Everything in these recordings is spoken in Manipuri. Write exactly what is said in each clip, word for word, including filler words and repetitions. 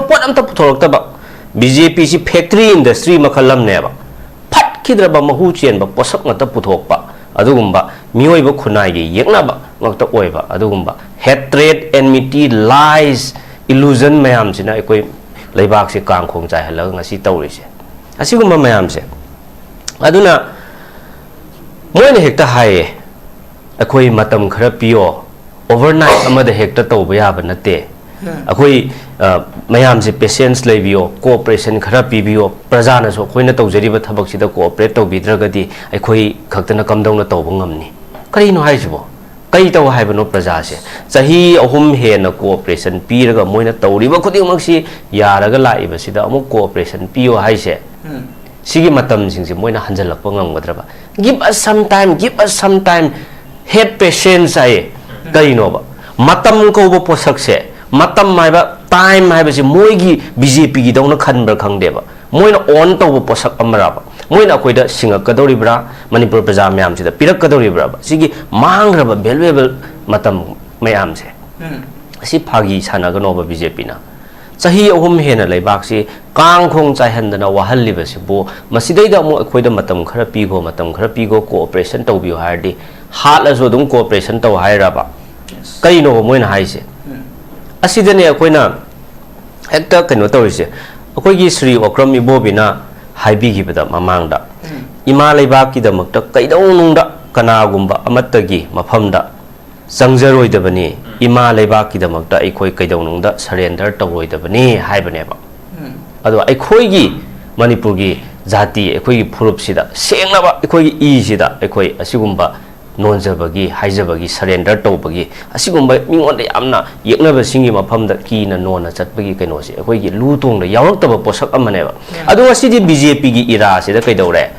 ꯄꯣꯠ ꯑꯝꯇ ꯄꯨꯊꯣꯔꯛꯇꯕ꯫ ꯕꯤ ꯖꯦ ꯄꯤꯁꯤ factory industry ꯃꯈꯜ ꯑꯃꯅꯦꯕ꯫ ꯐꯠꯈꯤꯗ꯭ꯔꯕ ꯃꯍꯨ ꯆꯦꯟꯕ ꯄꯣꯠꯁꯛ ꯉꯥꯛꯇ ꯄꯨꯊꯣꯛꯄ, ꯑꯗꯨꯒꯨꯝꯕ ꯃꯤꯑꯣꯏꯕ ꯈꯨꯟꯅꯥꯏꯒꯤ ꯌꯦꯛꯅꯕ ꯉꯥꯛꯇ ꯑꯣꯏꯕ, ꯑꯗꯨꯒꯨꯝꯕ hatred, enmity, lies, illusion ꯃꯌꯥꯝꯁꯤꯅ ꯑꯩꯈꯣꯏ ꯂꯩꯕꯥꯛꯁꯦ ꯀꯥꯡꯈꯣꯡ ꯆꯥꯏꯍꯜꯂꯒ ꯉꯁꯤ ꯇꯧꯔꯤꯁꯦ꯫ ꯑꯁꯤꯒꯨꯝꯕ ꯃꯌꯥꯝꯁꯦ꯫ ꯑꯗꯨꯅ ꯃꯣꯏꯅ ꯍꯦꯛꯇ ꯍꯥꯏꯌꯦ, "ꯑꯩꯈꯣꯏ ꯃꯇꯝ ꯈꯔ ꯄꯤꯌꯣ, overnight ꯑꯃꯗ ꯍꯦꯛꯇ ꯇꯧꯕ ꯌꯥꯕ ꯅꯠꯇꯦ꯫ ꯑꯩꯈꯣꯏ, ꯑ, ꯃꯌꯥꯝꯁꯦ patience ꯂꯩꯕꯤꯌꯣ, cooperation ꯈꯔ ꯄꯤꯕꯤꯌꯣ, ꯄ꯭ꯔꯖꯥꯅꯁꯨ ꯑꯩꯈꯣꯏꯅ ꯇꯧꯖꯔꯤꯕ ꯊꯕꯛꯁꯤꯗ cooperate ꯇꯧꯕꯤꯗ꯭ꯔꯒꯗꯤ ꯑꯩꯈꯣꯏ ꯈꯛꯇꯅ ꯀꯝꯗꯧꯅ ꯇꯧꯕ ꯉꯝꯅꯤ?" ꯀꯔꯤꯅꯣ ꯍꯥꯏꯁꯤꯕꯣ? ꯀꯩ ꯇꯧ ꯍꯥꯏꯕꯅꯣ ꯄ꯭ꯔꯖꯥꯁꯦ? ꯆꯍꯤ ꯑꯍꯨꯝ ꯍꯦꯟꯅ cooperation ꯄꯤꯔꯒ ꯃꯣꯏꯅ ꯇꯧꯔꯤꯕ ꯈꯨꯗꯤꯡꯃꯛꯁꯤ ꯌꯥꯔꯒ ꯂꯥꯛꯏꯕꯁꯤꯗ ꯑꯃꯨꯛ cooperation ꯄꯤꯌꯣ ꯍꯥꯏꯁꯦ? ꯎꯝ꯫ ꯁꯤꯒꯤ ꯃꯇꯝꯁꯤꯡꯁꯦ ꯃꯣꯏꯅ ꯍꯟꯖꯜꯂꯛꯄ ꯉꯝꯒꯗ꯭ꯔꯕ? "Give us some time, give us some time, have patience" ꯍꯥꯏꯌꯦ꯫ ꯀꯩꯅꯣꯕ? ꯃꯇꯝ ꯀꯧꯕ ꯄꯣꯠꯁꯛꯁꯦ, ꯃꯇꯝ ꯍꯥꯏꯕ, time ꯍꯥꯏꯕꯁꯤ ꯃꯣꯏꯒꯤ ꯕꯤ ꯖꯦ ꯄꯤꯒꯤꯗꯧꯅ ꯈꯟꯕ꯭ꯔꯥ ꯈꯪꯗꯦꯕ꯫ ꯃꯣꯏꯅ own ꯇꯧꯕ ꯄꯣꯠꯁꯛ ꯑꯃꯔꯕ? ꯃꯣꯏꯅ ꯑꯩꯈꯣꯏꯗ ꯁꯤꯡꯉꯛꯀꯗꯧꯔꯤꯕ꯭ꯔꯥ? ꯃꯅꯤꯄꯨꯔ ꯄ꯭ꯔꯖꯥ ꯃꯌꯥꯝꯁꯤꯗ ꯄꯤꯔꯛꯀꯗꯧꯔꯤꯕ꯭ꯔꯕ? ꯁꯤꯒꯤ ꯃꯥꯡꯈ꯭ꯔꯕ valuable ꯃꯇꯝ ꯃꯌꯥꯝꯁꯦ, ꯎꯝ꯫ ꯑꯁꯤ ꯐꯥꯒꯤ ꯁꯥꯟꯅꯒꯅꯣꯕ ꯕꯤ ꯖꯦ ꯄꯤꯅ꯫ ꯆꯍꯤ ꯑꯍꯨꯝ ꯍꯦꯟꯅ ꯂꯩꯕꯥꯛꯁꯤ ꯀꯥꯡꯈꯣꯡ ꯆꯥꯏꯍꯟꯗꯅ ꯋꯥꯍꯜꯂꯤꯕꯁꯤꯕꯨ, ꯃꯁꯤꯗꯩꯗ ꯑꯃꯨꯛ ꯑꯩꯈꯣꯏꯗ ꯃꯇꯝ ꯈꯔ ꯄꯤꯈꯣ, ꯃꯇꯝ ꯈꯔ ꯄꯤꯈꯣ, cooperation ꯇꯧꯕꯤꯌꯨ ꯍꯥꯏꯔꯗꯤ, ꯍꯥꯠꯂꯁꯨ ꯑꯗꯨꯝ cooperation ꯇꯧ ꯍꯥꯏꯔꯕ? ꯀꯩꯅꯣꯕ ꯃꯣꯏꯅ ꯍꯥꯏꯁꯦ? ꯎꯝ꯫ ꯑꯁꯤꯗꯅꯦ ꯑꯩꯈꯣꯏꯅ ꯍꯦꯛꯇ ꯀꯩꯅꯣ ꯇꯧꯔꯤꯁꯦ꯫ ꯑꯩꯈꯣꯏꯒꯤ ꯁ꯭ꯔꯤ ꯑꯣꯀ꯭ꯔꯝ ꯏꯕꯣꯕꯤꯅ ꯍꯥꯏꯕꯤꯈꯤꯕꯗ ꯃꯃꯥꯡꯗ, ꯎꯝ꯫ ꯏꯃꯥ ꯂꯩꯕꯥꯛꯀꯤꯗꯃꯛꯇ ꯀꯩꯗꯧꯅꯨꯡꯗ ꯀꯅꯥꯒꯨꯝꯕ ꯑꯃꯠꯇꯒꯤ ꯃꯐꯝꯗ ꯆꯪꯖꯔꯣꯏꯗꯕꯅꯤ, ꯎꯝ꯫ ꯏꯃꯥ ꯂꯩꯕꯥꯛꯀꯤꯗꯃꯛꯇ ꯑꯩꯈꯣꯏ ꯀꯩꯗꯧꯅꯨꯡꯗ surrender ꯇꯧꯔꯣꯏꯗꯕꯅꯤ ꯍꯥꯏꯕꯅꯦꯕ꯫ ꯎꯝ꯫ ꯑꯗꯣ ꯑꯩꯈꯣꯏꯒꯤ ꯃꯅꯤꯄꯨꯔꯒꯤ ꯖꯥꯇꯤ, ꯑꯩꯈꯣꯏꯒꯤ ꯐꯨꯔꯨꯞꯁꯤꯗ, ꯁꯦꯡꯂꯕ ꯑꯩꯈꯣꯏꯒꯤ ꯏꯁꯤꯗ ꯑꯩꯈꯣꯏ ꯑꯁꯤꯒꯨꯝꯕ ꯅꯣꯟꯖꯕꯒꯤ, ꯍꯥꯏꯖꯕꯒꯤ, surrender ꯇꯧꯕꯒꯤ, ꯑꯁꯤꯒꯨꯝꯕ ꯃꯤꯉꯣꯟꯗ ꯌꯥꯝꯅ ꯌꯦꯛꯅꯕꯁꯤꯡꯒꯤ ꯃꯐꯝꯗ ꯀꯤꯅ ꯅꯣꯟꯅ ꯆꯠꯄꯒꯤ ꯀꯩꯅꯣꯁꯦ ꯑꯩꯈꯣꯏꯒꯤ ꯂꯨ ꯇꯣꯡꯗ ꯌꯥꯎꯔꯛꯇꯕ ꯄꯣꯠꯁꯛ ꯑꯃꯅꯦꯕ꯫ ꯎꯝ꯫ ꯑꯗꯣ ꯉꯁꯤꯗꯤ ꯕꯤ ꯖꯦ ꯄꯤꯒꯤ ꯏꯔꯥꯁꯤꯗ ꯀꯩꯗꯧꯔꯦ?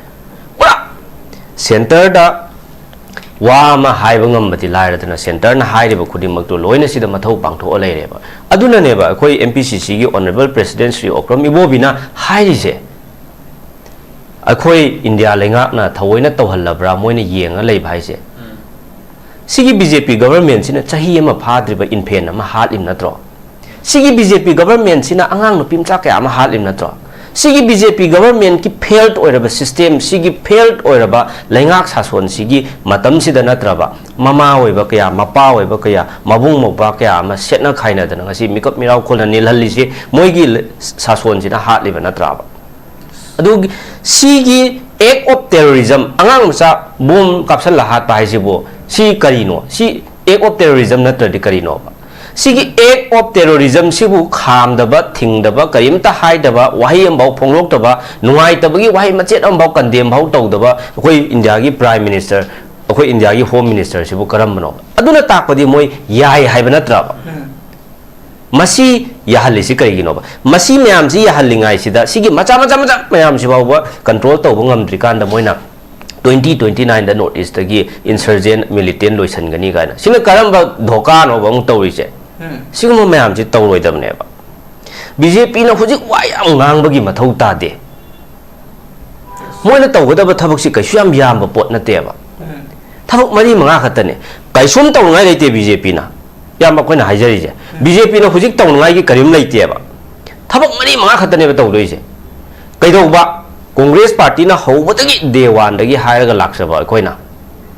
ꯄꯨꯔꯥ centreꯗ ꯋꯥ ꯑꯃ ꯍꯥꯏꯕ ꯉꯝꯕꯗꯤ ꯂꯥꯏꯔꯗꯅ, centreꯅ ꯍꯥꯏꯔꯤꯕ ꯈꯨꯗꯤꯡꯃꯛꯇꯨ ꯂꯣꯏꯅ ꯁꯤꯗ ꯃꯊꯧ ꯄꯥꯡꯊꯣꯛꯑ ꯂꯩꯔꯦꯕ꯫ ꯑꯗꯨꯅꯅꯦꯕ ꯑꯩꯈꯣꯏ ꯑꯦꯝ ꯄꯤ ꯁꯤ ꯁꯤꯒꯤ honourable president ꯁ꯭ꯔꯤ ꯑꯣꯀ꯭ꯔꯝ ꯏꯕꯣꯕꯤꯅ ꯍꯥꯏꯔꯤꯁꯦ, ꯑꯩꯈꯣꯏ ꯏꯟꯗꯤꯌꯥ ꯂꯩꯉꯥꯛꯅ ꯊꯑꯣꯏꯅ ꯇꯧꯍꯜꯂꯕ꯭ꯔꯥ ꯃꯣꯏꯅ ꯌꯦꯡꯉ ꯂꯩꯕ ꯍꯥꯏꯁꯦ? ꯎꯝ꯫ ꯁꯤꯒꯤ ꯕꯤ ꯖꯦ ꯄꯤ governmentꯁꯤꯅ ꯆꯍꯤ ꯑꯃ ꯐꯥꯗ꯭ꯔꯤꯕ ꯏꯟꯐꯦꯟ ꯑꯃ ꯍꯥꯠꯂꯤꯕ ꯅꯠꯇ꯭ꯔꯣ? ꯁꯤꯒꯤ ꯕꯤ ꯖꯦ ꯄꯤ ꯒꯕꯔꯃꯦꯟꯁꯤꯅ ꯑꯉꯥꯡ ꯅꯨꯄꯤ ꯃꯆꯥ ꯀꯌꯥ ꯑꯃ ꯍꯥꯠꯂꯤꯕ ꯅꯠꯇ꯭ꯔꯣ? ꯁꯤꯒꯤ ꯕꯤ ꯖꯦ ꯄꯤ ꯒꯕꯔꯃꯦꯟꯒꯤ ꯐꯦꯜ ꯑꯣꯏꯔꯕ ꯁꯤꯁꯇꯦꯝ, ꯁꯤꯒꯤ ꯐꯦꯜ ꯑꯣꯏꯔꯕ ꯂꯩꯉꯥꯛ ꯁꯥꯁꯣꯟꯁꯤꯒꯤ ꯃꯇꯝꯁꯤꯗ ꯅꯠꯇ꯭ꯔꯕ, ꯃꯃꯥ ꯑꯣꯏꯕ ꯀꯌꯥ, ꯃꯄꯥ ꯑꯣꯏꯕ ꯀꯌꯥ, ꯃꯕꯨꯡ ꯃꯧꯄ꯭ꯋꯥ ꯀꯌꯥ ꯑꯃ ꯁꯦꯠꯅ ꯈꯥꯏꯅꯗꯅ ꯉꯁꯤ ꯃꯤꯀꯞ ꯃꯤꯔꯥꯎ ꯈꯨꯜꯅ ꯅꯤꯜꯍꯜꯂꯤꯁꯤ ꯃꯣꯏꯒꯤ ꯁꯥꯁꯣꯟꯁꯤꯅ ꯍꯥꯠꯂꯤꯕ ꯅꯠꯇ꯭ꯔꯕ? ꯑꯗꯨꯒꯤ, ꯁꯤꯒꯤ act of terrorism, ꯑꯉꯥꯡ ꯃꯆꯥ ꯕꯣꯝ ꯀꯥꯞꯁꯜꯂ ꯍꯥꯠꯄ ꯍꯥꯏꯁꯤꯕꯨ ꯁꯤ ꯀꯔꯤꯅꯣ? ꯁꯤ act of terrorism ꯅꯠꯇ꯭ꯔꯗꯤ ꯀꯔꯤꯅꯣꯕ? ꯁꯤꯒꯤ act of terrorism ꯁꯤꯕꯨ ꯈꯥꯝꯗꯕ, ꯊꯤꯡꯗꯕ, ꯀꯔꯤꯝꯇ ꯍꯥꯏꯗꯕ, ꯋꯥꯍꯩ ꯑꯃꯐꯥꯎ ꯐꯣꯡꯗꯣꯛꯇꯕ, ꯅꯨꯡꯉꯥꯏꯇꯕꯒꯤ ꯋꯥꯍꯩ ꯃꯆꯦꯠ ꯑꯃꯐꯥꯎ ꯀꯟꯗꯦꯝ ꯐꯥꯎ ꯇꯧꯗꯕ ꯑꯩꯈꯣꯏ ꯏꯟꯗꯤꯌꯥꯒꯤ ꯄ꯭ꯔꯥꯏꯝ ꯃꯤꯅꯤꯁꯇꯔ, ꯑꯩꯈꯣꯏ ꯏꯟꯗꯤꯌꯥꯒꯤ ꯍꯣꯝ ꯃꯤꯅꯤꯁꯇꯔꯁꯤꯕꯨ ꯀꯔꯝꯕꯅꯣꯕ? ꯑꯗꯨꯅ ꯇꯥꯛꯄꯗꯤ ꯃꯣꯏ ꯌꯥꯏ ꯍꯥꯏꯕ ꯅꯠꯇ꯭ꯔꯕ? ꯎꯝ꯫ ꯃꯁꯤ ꯌꯥꯍꯜꯂꯤꯁꯤ ꯀꯔꯤꯒꯤꯅꯣꯕ? ꯃꯁꯤ ꯃꯌꯥꯝꯁꯤ ꯌꯥꯍꯜꯂꯤꯉꯥꯏꯁꯤꯗ ꯁꯤꯒꯤ ꯃꯆꯥ ꯃꯆꯥ ꯃꯆꯥ ꯃꯌꯥꯝꯁꯤ ꯐꯥꯎꯕ ꯀꯟꯇ꯭ꯔꯣꯜ ꯇꯧꯕ ꯉꯝꯗ꯭ꯔꯤꯀꯥꯟꯗ ꯃꯣꯏꯅ twenty twenty nineꯗ North Eastꯇꯒꯤ insurgent militant ꯂꯣꯏꯁꯤꯟꯒꯅꯤ ꯀꯥꯏꯅ, ꯁꯤꯅ ꯀꯔꯝꯕ ꯙꯣꯀꯥꯅꯣꯕ ꯑꯃꯨꯛ ꯇꯧꯔꯤꯁꯦ? ꯎꯝ꯫ ꯁꯤꯒꯨꯝꯕ ꯃꯌꯥꯝꯁꯤ ꯇꯧꯔꯣꯏꯗꯕꯅꯦꯕ꯫ ꯕꯤ ꯖꯦ ꯄꯤꯅ ꯍꯧꯖꯤꯛ ꯋꯥ ꯌꯥꯝ ꯉꯥꯡꯕꯒꯤ ꯃꯊꯧ ꯇꯥꯗꯦ꯫ ꯃꯣꯏꯅ ꯇꯧꯒꯗꯕ ꯊꯕꯛꯁꯤ ꯀꯩꯁꯨ ꯌꯥꯝ ꯌꯥꯝꯕ ꯄꯣꯠ ꯅꯠꯇꯦꯕ꯫ ꯎꯝ꯫ ꯊꯕꯛ ꯃꯔꯤ ꯃꯉꯥ ꯈꯛꯇꯅꯦ꯫ ꯀꯩꯁꯨꯝ ꯇꯧꯅꯤꯡꯉꯥꯏ ꯂꯩꯇꯦ ꯕꯤ ꯖꯦ ꯄꯤꯅ꯫ ꯏꯌꯥꯝꯕ ꯑꯩꯈꯣꯏꯅ ꯍꯥꯏꯖꯔꯤꯁꯦ, ꯎꯝ꯫ ꯕꯤ ꯖꯦ ꯄꯤꯅ ꯍꯧꯖꯤꯛ ꯇꯧꯅꯤꯡꯉꯥꯏꯒꯤ ꯀꯔꯤꯝ ꯂꯩꯇꯦꯕ꯫ ꯊꯕꯛ ꯃꯔꯤ ꯃꯉꯥ ꯈꯛꯇꯅꯦꯕ ꯇꯧꯗꯣꯏꯁꯦ꯫ ꯀꯩꯗꯧꯕ? ꯀꯣꯡꯒ꯭ꯔꯦꯁ ꯄꯥꯔꯇꯤꯅ ꯍꯧꯕꯗꯒꯤ, day oneꯗꯒꯤ ꯍꯥꯏꯔꯒ ꯂꯥꯛꯆꯕ ꯑꯩꯈꯣꯏꯅ,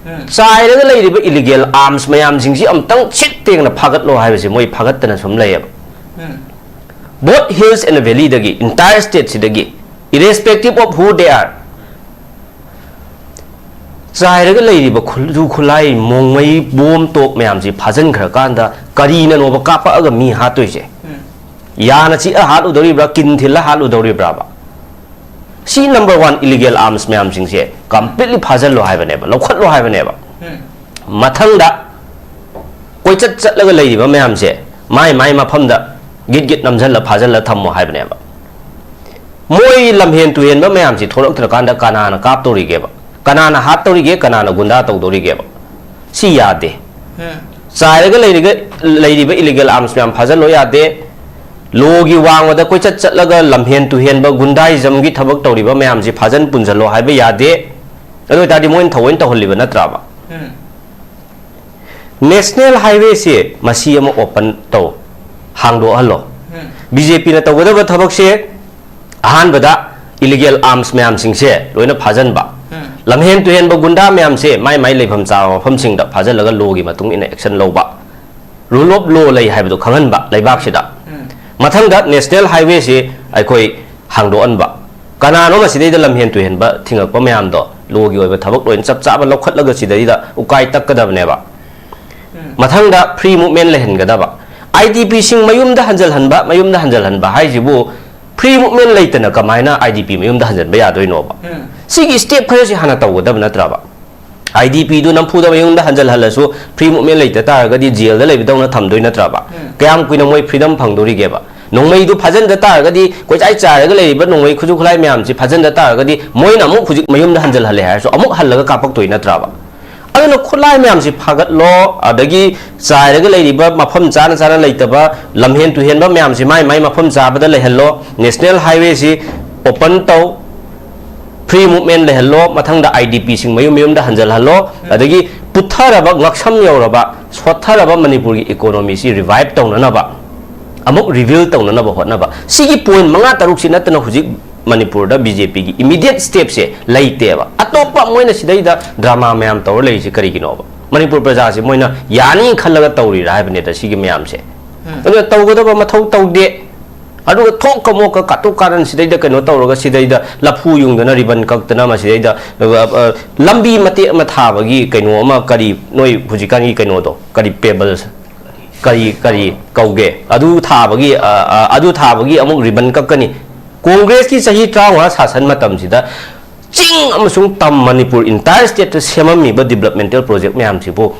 ꯎꯝ꯫ ꯆꯥꯏꯔꯒ ꯂꯩꯔꯤꯕ illegal arms ꯃꯌꯥꯝꯁꯤꯡꯁꯤ ꯑꯃꯨꯛꯇꯪ ꯁꯤꯠ ꯇꯦꯡꯅ ꯐꯥꯒꯠꯂꯣ ꯍꯥꯏꯕꯁꯦ ꯃꯣꯏ ꯐꯥꯒꯠꯇꯅ ꯁꯨꯝ ꯂꯩꯌꯦꯕ꯫ ꯎꯝ꯫ Both hills and valleyꯗꯒꯤ, entire stateꯁꯤꯗꯒꯤ, irrespective of who they are, ꯆꯥꯏꯔꯒ ꯂꯩꯔꯤꯕ ꯈꯨꯠꯁꯨ ꯈꯨꯠꯂꯥꯏ, ꯃꯣꯡꯃꯩ, ꯕꯣꯝ, ꯇꯣꯞ ꯃꯌꯥꯝꯁꯤ ꯐꯥꯖꯤꯟꯈ꯭ꯔꯀꯥꯟꯗ ꯀꯔꯤꯅꯅꯣꯕ ꯀꯥꯞꯄꯛꯑꯒ ꯃꯤ ꯍꯥꯠꯇꯣꯏꯁꯦ? ꯎꯝ꯫ ꯌꯥꯅ ꯆꯤꯛꯑ ꯍꯥꯠꯂꯨꯗꯧꯔꯤꯕ꯭ꯔꯥ, ꯀꯤꯟ ꯊꯤꯜꯂ ꯍꯥꯠꯂꯨꯗꯧꯔꯤꯕ꯭ꯔꯥꯕ? ꯁꯤ number one illegal arms ꯃꯌꯥꯝꯁꯤꯡꯁꯦ completely ꯐꯥꯖꯤꯜꯂꯣ ꯍꯥꯏꯕꯅꯦꯕ, ꯂꯧꯈꯠꯂꯣ ꯍꯥꯏꯕꯅꯦꯕ꯫ ꯎꯝ꯫ ꯃꯊꯪꯗ ꯀꯣꯏꯆꯠ ꯆꯠꯂꯒ ꯂꯩꯔꯤꯕ ꯃꯌꯥꯝꯁꯦ ꯃꯥꯏ ꯃꯥꯏ ꯃꯐꯝꯗ ꯒꯤꯠ ꯒꯤꯠ ꯅꯝꯁꯤꯜꯂ ꯐꯥꯖꯤꯜꯂ ꯊꯝꯃꯣ ꯍꯥꯏꯕꯅꯦꯕ꯫ ꯃꯣꯏ ꯂꯝꯍꯦꯟ ꯇꯨꯍꯦꯟꯕ ꯃꯌꯥꯝꯁꯤ ꯊꯣꯛꯂꯛꯇ꯭ꯔꯀꯥꯟꯗ ꯀꯅꯥꯅ ꯀꯥꯞꯇꯧꯔꯤꯒꯦꯕ? ꯀꯅꯥꯅ ꯍꯥꯠꯇꯧꯔꯤꯒꯦ? ꯀꯅꯥꯅ ꯒꯨꯟꯗꯥ ꯇꯧꯗꯧꯔꯤꯒꯦꯕ? ꯁꯤ ꯌꯥꯗꯦ꯫ ꯎꯝ꯫ ꯆꯥꯏꯔꯒ ꯂꯩꯔꯤꯒ-, ꯂꯩꯔꯤꯕ illegal arms ꯃꯌꯥꯝ ꯐꯥꯖꯤꯜꯂꯣ ꯌꯥꯗꯦ꯫ Lawꯒꯤ ꯋꯥꯡꯃꯗ ꯀꯣꯏꯆꯠ ꯆꯠꯂꯒ ꯂꯝꯍꯦꯟ ꯇꯨꯍꯦꯟꯕ, ꯒꯨꯟꯗꯥꯏꯖꯝꯒꯤ ꯊꯕꯛ ꯇꯧꯔꯤꯕ ꯃꯌꯥꯝꯁꯤ ꯐꯥꯖꯤꯟ ꯄꯨꯟꯁꯤꯜꯂꯣ ꯍꯥꯏꯕ ꯌꯥꯗꯦ꯫ ꯑꯗꯨ ꯑꯣꯏꯇꯥꯔꯗꯤ ꯃꯣꯏꯅ ꯊꯑꯣꯏꯅ ꯇꯧꯍꯜꯂꯤꯕ ꯅꯠꯇ꯭ꯔꯕ? ꯎꯝ꯫ National Highwayꯁꯦ ꯃꯁꯤ ꯑꯃ open ꯇꯧ꯫ ꯍꯥꯡꯗꯣꯛꯍꯜꯂꯣ꯫ ꯕꯤ ꯖꯦ ꯄꯤꯅ ꯇꯧꯒꯗꯕ ꯊꯕꯛꯁꯦ ꯑꯍꯥꯟꯕꯗ ꯏꯂꯤꯒꯦꯜ ꯑꯥꯔꯝꯁ ꯃꯌꯥꯝꯁꯤꯡꯁꯦ ꯂꯣꯏꯅ ꯐꯥꯖꯤꯟꯕ, ꯂꯝꯍꯦꯟ ꯇꯨꯍꯦꯟꯕ ꯒꯨꯟꯗꯥ ꯃꯌꯥꯝꯁꯦ ꯃꯥꯏ ꯃꯥꯏ ꯂꯩꯐꯝ ꯆꯥꯕ ꯃꯐꯝꯁꯤꯡꯗ ꯐꯥꯖꯤꯜꯂꯒ ꯂꯣꯒꯤ ꯃꯇꯨꯡ ꯏꯟꯅ ꯑꯦꯛꯁꯟ ꯂꯧꯕ, ꯔꯨꯜ ꯑꯣꯐ ꯂꯣ ꯂꯩ ꯍꯥꯏꯕꯗꯨ ꯈꯪꯍꯟꯕ ꯂꯩꯕꯥꯛꯁꯤꯗ꯫ ꯃꯊꯪꯗ ꯅꯦꯁꯅꯦꯜ ꯍꯥꯏꯋꯦꯁꯤ ꯑꯩꯈꯣꯏ ꯍꯥꯡꯗꯣꯛꯍꯟꯕ꯫ ꯀꯅꯥꯅꯣ ꯃꯁꯤꯗꯩꯗ ꯂꯝꯍꯦꯟ ꯇꯨꯍꯦꯟꯕ ꯊꯤꯡꯉꯛꯄ ꯃꯌꯥꯝꯗꯣ ꯂꯣꯒꯤ ꯑꯣꯏꯕ ꯊꯕꯛ ꯂꯣꯏꯅ ꯆꯞ ꯆꯥꯕ ꯂꯧꯈꯠꯂꯒ ꯁꯤꯗꯩꯗ ꯎꯀꯥꯏ ꯇꯛꯀꯗꯕꯅꯦꯕ꯫ ꯃꯊꯪꯗ ꯐ꯭ꯔꯤ ꯃꯨꯞꯃꯦꯟ ꯂꯩꯍꯟꯒꯗꯕ꯫ ꯑꯥꯏ ꯗꯤ ꯄꯤꯁꯤꯡ ꯃꯌꯨꯝꯗ ꯍꯟꯖꯜꯍꯟꯕ, ꯃꯌꯨꯝꯗ ꯍꯟꯖꯜꯍꯟꯕ ꯍꯥꯏꯁꯤꯕꯨ ꯐ꯭ꯔꯤ ꯃꯨꯞꯃꯦꯟ ꯂꯩꯇꯅ ꯀꯃꯥꯏꯅ ꯑꯥꯏ ꯗꯤ ꯄꯤ ꯃꯌꯨꯝꯗ ꯍꯟꯖꯟꯕ ꯌꯥꯗꯣꯏꯅꯣꯕ? ꯁꯤꯒꯤ ꯁ꯭ꯇꯦꯞ ꯈꯔꯁꯤ ꯍꯥꯟꯅ ꯇꯧꯒꯗꯕ ꯅꯠꯇ꯭ꯔꯕ? ꯑꯥꯏ ꯗꯤ ꯄꯤꯗꯨ ꯅꯝꯐꯨꯗ ꯃꯌꯨꯝꯗ ꯍꯟꯖꯜꯍꯜꯂꯁꯨ ꯐ꯭ꯔꯤ ꯃꯨꯞꯃꯦꯟ ꯂꯩꯇ ꯇꯥꯔꯒꯗꯤ ꯖꯦꯜꯗ ꯂꯩꯕꯗꯧꯅ ꯊꯝꯗꯣꯏ ꯅꯠꯇ꯭ꯔꯕ? ꯀꯌꯥꯝ ꯀꯨꯏꯅ ꯃꯣꯏ ꯐ꯭ꯔꯤꯗꯝ ꯐꯪꯗꯣꯔꯤꯒꯦꯕ? ꯅꯣꯡꯃꯩꯗꯨ ꯐꯥꯖꯤꯟꯗ ꯇꯥꯔꯒꯗꯤ ꯀꯣꯏꯆꯥꯏ ꯆꯥꯏꯔꯒ ꯂꯩꯔꯤꯕ ꯅꯣꯡꯃꯩ ꯈꯨꯠꯁꯨ ꯈꯨꯠꯂꯥꯏ ꯃꯌꯥꯝꯁꯤ ꯐꯥꯖꯤꯟꯗ ꯇꯥꯔꯒꯗꯤ ꯃꯣꯏꯅ ꯑꯃꯨꯛ ꯍꯧꯖꯤꯛ ꯃꯌꯨꯝꯗ ꯍꯟꯖꯜꯍꯜꯂꯦ ꯍꯥꯏꯔꯁꯨ ꯑꯃꯨꯛ ꯍꯜꯂꯒ ꯀꯥꯞꯄꯛꯇꯣꯏ ꯅꯠꯇ꯭ꯔꯕ? ꯑꯗꯨꯅ ꯈꯨꯠꯂꯥꯏ ꯃꯌꯥꯝꯁꯤ ꯐꯥꯒꯠꯂꯣ, ꯑꯗꯒꯤ ꯆꯥꯏꯔꯒ ꯂꯩꯔꯤꯕ ꯃꯐꯝ ꯆꯥꯅ ꯆꯥꯅ ꯂꯩꯇꯕ, ꯂꯝꯍꯦꯟ ꯇꯨꯍꯦꯟꯕ ꯃꯌꯥꯝꯁꯤ ꯃꯥꯏ ꯃꯥꯏ ꯃꯐꯝ ꯆꯥꯕꯗ ꯂꯩꯍꯜꯂꯣ, ꯅꯦꯁꯅꯦꯜ ꯍꯥꯏꯋꯦꯁꯤ ꯑꯣꯄꯟ ꯇꯧ, ꯐ꯭ꯔꯤ ꯃꯨꯞꯃꯦꯟ ꯂꯩꯍꯜꯂꯣ, ꯃꯊꯪꯗ ꯑꯥꯏ ꯗꯤ ꯄꯤꯁꯤꯡ ꯃꯌꯨꯝ ꯃꯌꯨꯝꯗ ꯍꯟꯖꯜꯍꯜꯂꯣ, ꯑꯗꯒꯤ ꯄꯨꯠꯊꯔꯕ, ꯉꯛꯁꯝ ꯌꯧꯔꯕ, ꯁꯣꯠꯊꯔꯕ ꯃꯅꯤꯄꯨꯔꯒꯤ ꯏꯀꯣꯅꯣꯃꯤꯁꯤ ꯔꯤꯚꯥꯏꯚ ꯇꯧꯅꯅꯕ, ꯑꯃꯨꯛ ꯔꯤꯕꯤꯜ ꯇꯧꯅꯅꯕ ꯍꯣꯠꯅꯕ꯫ ꯁꯤꯒꯤ ꯄꯣꯏꯟ ꯃꯉꯥ ꯇꯔꯨꯛꯁꯤ ꯅꯠꯇꯅ ꯍꯧꯖꯤꯛ ꯃꯅꯤꯄꯨꯔꯗ ꯕꯤ ꯖꯦ ꯄꯤꯒꯤ ꯏꯃꯤꯗꯤꯌꯦꯠ ꯁ꯭ꯇꯦꯞꯁꯦ ꯂꯩꯇꯦꯕ꯫ ꯑꯇꯣꯞꯄ ꯃꯣꯏꯅ ꯁꯤꯗꯩꯗ ꯗ꯭ꯔꯃꯥ ꯃꯌꯥꯝ ꯇꯧꯔ ꯂꯩꯔꯤꯁꯤ ꯀꯔꯤꯒꯤꯅꯣꯕ? ꯃꯅꯤꯄꯨꯔ ꯄ꯭ꯔꯖꯥꯁꯤ ꯃꯣꯏꯅ ꯌꯥꯅꯤ ꯈꯜꯂꯒ ꯇꯧꯔꯤꯔꯥ ꯍꯥꯏꯕꯅꯤꯗ ꯁꯤꯒꯤ ꯃꯌꯥꯝꯁꯦ꯫ ꯑꯗꯨꯅ ꯇꯧꯒꯗꯕ ꯃꯊꯧ ꯇꯧꯗꯦ꯫ ꯑꯗꯨꯒ ꯊꯣꯛꯀ ꯃꯣꯛꯀ ꯀꯥꯇꯨ ꯀꯥꯔꯟ ꯁꯤꯗꯩꯗ ꯀꯩꯅꯣ ꯇꯧꯔꯒ ꯁꯤꯗꯩꯗ ꯂꯐꯨ ꯌꯨꯡꯗꯅ ꯔꯤꯕꯟ ꯀꯛꯇꯅ ꯃꯁꯤꯗꯩꯗ, ꯑ, ꯑ, ꯂꯝꯕꯤ ꯃꯇꯦꯛ ꯑꯃ ꯊꯥꯕꯒꯤ ꯀꯩꯅꯣ ꯑꯃ ꯀꯔꯤ ꯅꯣꯏ ꯍꯧꯖꯤꯛꯀꯥꯟꯒꯤ ꯀꯩꯅꯣꯗꯣ ꯀꯔꯤ ꯄꯦꯕꯜꯁ ꯀꯔꯤ ꯀꯔꯤ ꯀꯧꯒꯦ? ꯑꯗꯨ ꯊꯥꯕꯒꯤ, ꯑ, ꯑ, ꯑꯗꯨ ꯊꯥꯕꯒꯤ ꯑꯃꯨꯛ ꯔꯤꯕꯟ ꯀꯛꯀꯅꯤ꯫ ꯀꯣꯡꯒ꯭ꯔꯦꯁꯀꯤ ꯆꯍꯤ ꯇꯔꯥꯃꯉꯥ ꯁꯥꯁꯟ ꯃꯇꯝꯁꯤꯗ ꯆꯤꯡ ꯑꯃꯁꯨꯡ ꯇꯝ ꯃꯅꯤꯄꯨꯔ entire state ꯇ ꯁꯦꯝꯃꯝꯃꯤꯕ developmental project ꯃꯌꯥꯝꯁꯤꯕꯨ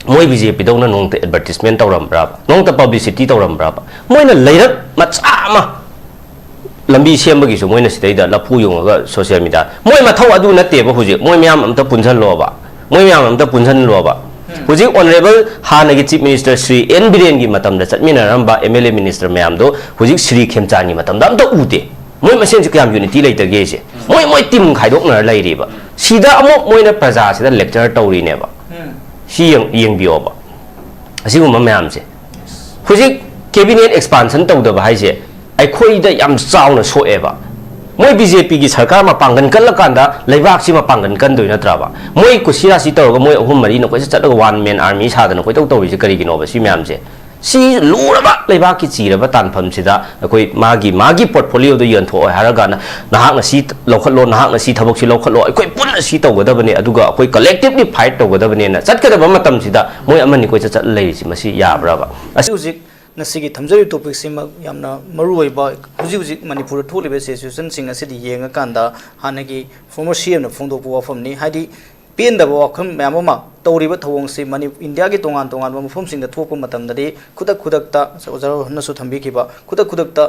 ꯃꯣꯏ ꯕꯤ ꯖꯦ ꯄꯤꯗꯧꯅ ꯅꯣꯡꯃꯇ advertisement ꯇꯧꯔꯝꯕ꯭ꯔꯥꯕ? ꯅꯣꯡꯃꯇ publicity ꯇꯧꯔꯝꯕ꯭ꯔꯥꯕ? ꯃꯣꯏꯅ ꯂꯩꯔꯛ ꯃꯆꯥ ꯑꯃ ꯂꯝꯕꯤ ꯁꯦꯝꯕꯒꯤꯁꯨ ꯃꯣꯏꯅ ꯁꯤꯗꯩꯗ ꯂꯐꯨ ꯌꯨꯡꯉꯒ social media, ꯃꯣꯏ ꯃꯊꯧ ꯑꯗꯨ ꯅꯠꯇꯦꯕ꯫ ꯍꯧꯖꯤꯛ ꯃꯣꯏ ꯃꯌꯥꯝ ꯑꯝꯇ ꯄꯨꯟꯁꯤꯜꯂꯣꯕ, ꯃꯣꯏ ꯃꯌꯥꯝ ꯑꯝꯇ ꯄꯨꯟꯁꯤꯜꯂꯣꯕ꯫ ꯍꯧꯖꯤꯛ honourable ꯍꯥꯟꯅꯒꯤ chief minister ꯁ꯭ꯔꯤ ꯑꯦꯟ ꯕꯤꯔꯦꯟꯒꯤ ꯃꯇꯝꯗ ꯆꯠꯃꯤꯟꯅꯔꯝꯕ ꯑꯦꯝ ꯑꯦꯜ ꯑꯦ minister ꯃꯌꯥꯝꯗꯣ ꯍꯧꯖꯤꯛ ꯁ꯭ꯔꯤ ꯈꯦꯝꯆꯥꯟꯒꯤ ꯃꯇꯝꯗ ꯑꯝꯇ ꯎꯗꯦ꯫ ꯃꯣꯏ ꯃꯁꯦꯟꯁꯦ ꯀꯌꯥꯝ unity ꯂꯩꯇꯒꯦꯁꯦ? ꯃꯣꯏ, ꯃꯣꯏ team ꯈꯥꯏꯗꯣꯛꯅꯔ ꯂꯩꯔꯤꯕ꯫ ꯁꯤꯗ ꯑꯃꯨꯛ ꯃꯣꯏꯅ ꯄ꯭ꯔꯖꯥꯁꯤꯗ lecture ꯇꯧꯔꯤꯅꯦꯕ꯫ ꯁꯤ ꯌꯦꯡ-, ꯌꯦꯡꯕꯤꯌꯣꯕ꯫ ꯑꯁꯤꯒꯨꯝꯕ ꯃꯌꯥꯝꯁꯦ꯫ ꯍꯧꯖꯤꯛ cabinet expansion ꯇꯧꯗꯕ ꯍꯥꯏꯁꯦ ꯑꯩꯈꯣꯏꯗ ꯌꯥꯝ ꯆꯥꯎꯅ ꯁꯣꯛꯑꯦꯕ꯫ ꯃꯣꯏ ꯕꯤ ꯖꯦ ꯄꯤꯒꯤ ꯁꯔꯀꯥꯔ ꯃꯄꯥꯡꯒꯜ ꯀꯜꯂꯀꯥꯟꯗ ꯂꯩꯕꯥꯛꯁꯤ ꯃꯄꯥꯡꯒꯜ ꯀꯟꯗꯣꯏ ꯅꯠꯇ꯭ꯔꯕ? ꯃꯣꯏ ꯀꯨꯁꯤꯔꯥꯁꯤ ꯇꯧꯔꯒ ꯃꯣꯏ ꯑꯍꯨꯝ ꯃꯔꯤꯅ ꯀꯣꯏꯆꯠ ꯆꯠꯂꯒ one man army ꯁꯥꯗꯅ ꯀꯣꯏꯇꯧ ꯇꯧꯔꯤꯁꯦ ꯀꯔꯤꯒꯤꯅꯣꯕ? ꯁꯤ ꯃꯌꯥꯝꯁꯦ, ꯁꯤ ꯂꯨꯔꯕ ꯂꯩꯕꯥꯛꯀꯤ ꯆꯤꯔꯕ ꯇꯥꯟꯐꯝꯁꯤꯗ ꯑꯩꯈꯣꯏ ꯃꯥꯒꯤ, ꯃꯥꯒꯤ portfolioꯗꯨ ꯌꯣꯟꯊꯣꯛꯑꯣ ꯍꯥꯏꯔꯒꯅ ꯅꯍꯥꯛꯅ ꯁꯤ ꯂꯧꯈꯠꯂꯣ, ꯅꯍꯥꯛꯅ ꯁꯤ ꯊꯕꯛꯁꯤ ꯂꯧꯈꯠꯂꯣ, ꯑꯩꯈꯣꯏ ꯄꯨꯟꯅ ꯁꯤ ꯇꯧꯒꯗꯕꯅꯦ, ꯑꯗꯨꯒ ꯑꯩꯈꯣꯏ collectively fight ꯇꯧꯒꯗꯕꯅꯦꯅ ꯆꯠꯀꯗꯕ ꯃꯇꯝꯁꯤꯗ ꯃꯣꯏ ꯑꯃꯅꯤ ꯀꯣꯏꯆꯠ ꯆꯠꯂ ꯂꯩꯔꯤꯁꯤ, ꯃꯁꯤ ꯌꯥꯕ꯭ꯔꯕ? ꯑꯁꯤ ꯍꯧꯖꯤꯛ ꯉꯁꯤꯒꯤ ꯊꯝꯖꯔꯤꯕ topicꯁꯤꯃꯛ ꯌꯥꯝꯅ ꯃꯔꯨꯑꯣꯏꯕ, ꯍꯧꯖꯤꯛ ꯍꯧꯖꯤꯛ ꯃꯅꯤꯄꯨꯔꯗ ꯊꯣꯛꯂꯤꯕ situationꯁꯤꯡ ꯑꯁꯤꯗꯤ ꯌꯦꯡꯉꯀꯥꯟꯗ ꯍꯥꯟꯅꯒꯤ former C Mꯅ ꯐꯣꯡꯗꯣꯛꯄ ꯋꯥꯐꯝꯅꯤ꯫ ꯍꯥꯏꯗꯤ ꯄꯦꯟꯗꯕ ꯋꯥꯐꯝ ꯃꯌꯥꯝ ꯑꯃ ꯇꯧꯔꯤꯕ ꯊꯧꯑꯣꯡꯁꯤ ꯃꯅꯤ-, ꯏꯟꯗꯤꯌꯥꯒꯤ ꯇꯣꯉꯥꯟ ꯇꯣꯉꯥꯟꯕ ꯃꯐꯝꯁꯤꯡꯗ ꯊꯣꯛꯄ ꯃꯇꯝꯗꯗꯤ ꯈꯨꯗꯛ ꯈꯨꯗꯛꯇ, ꯑꯣꯖꯥ ꯔꯣꯍꯟꯅꯁꯨ ꯊꯝꯕꯤꯈꯤꯕ, ꯈꯨꯗꯛ ꯈꯨꯗꯛꯇ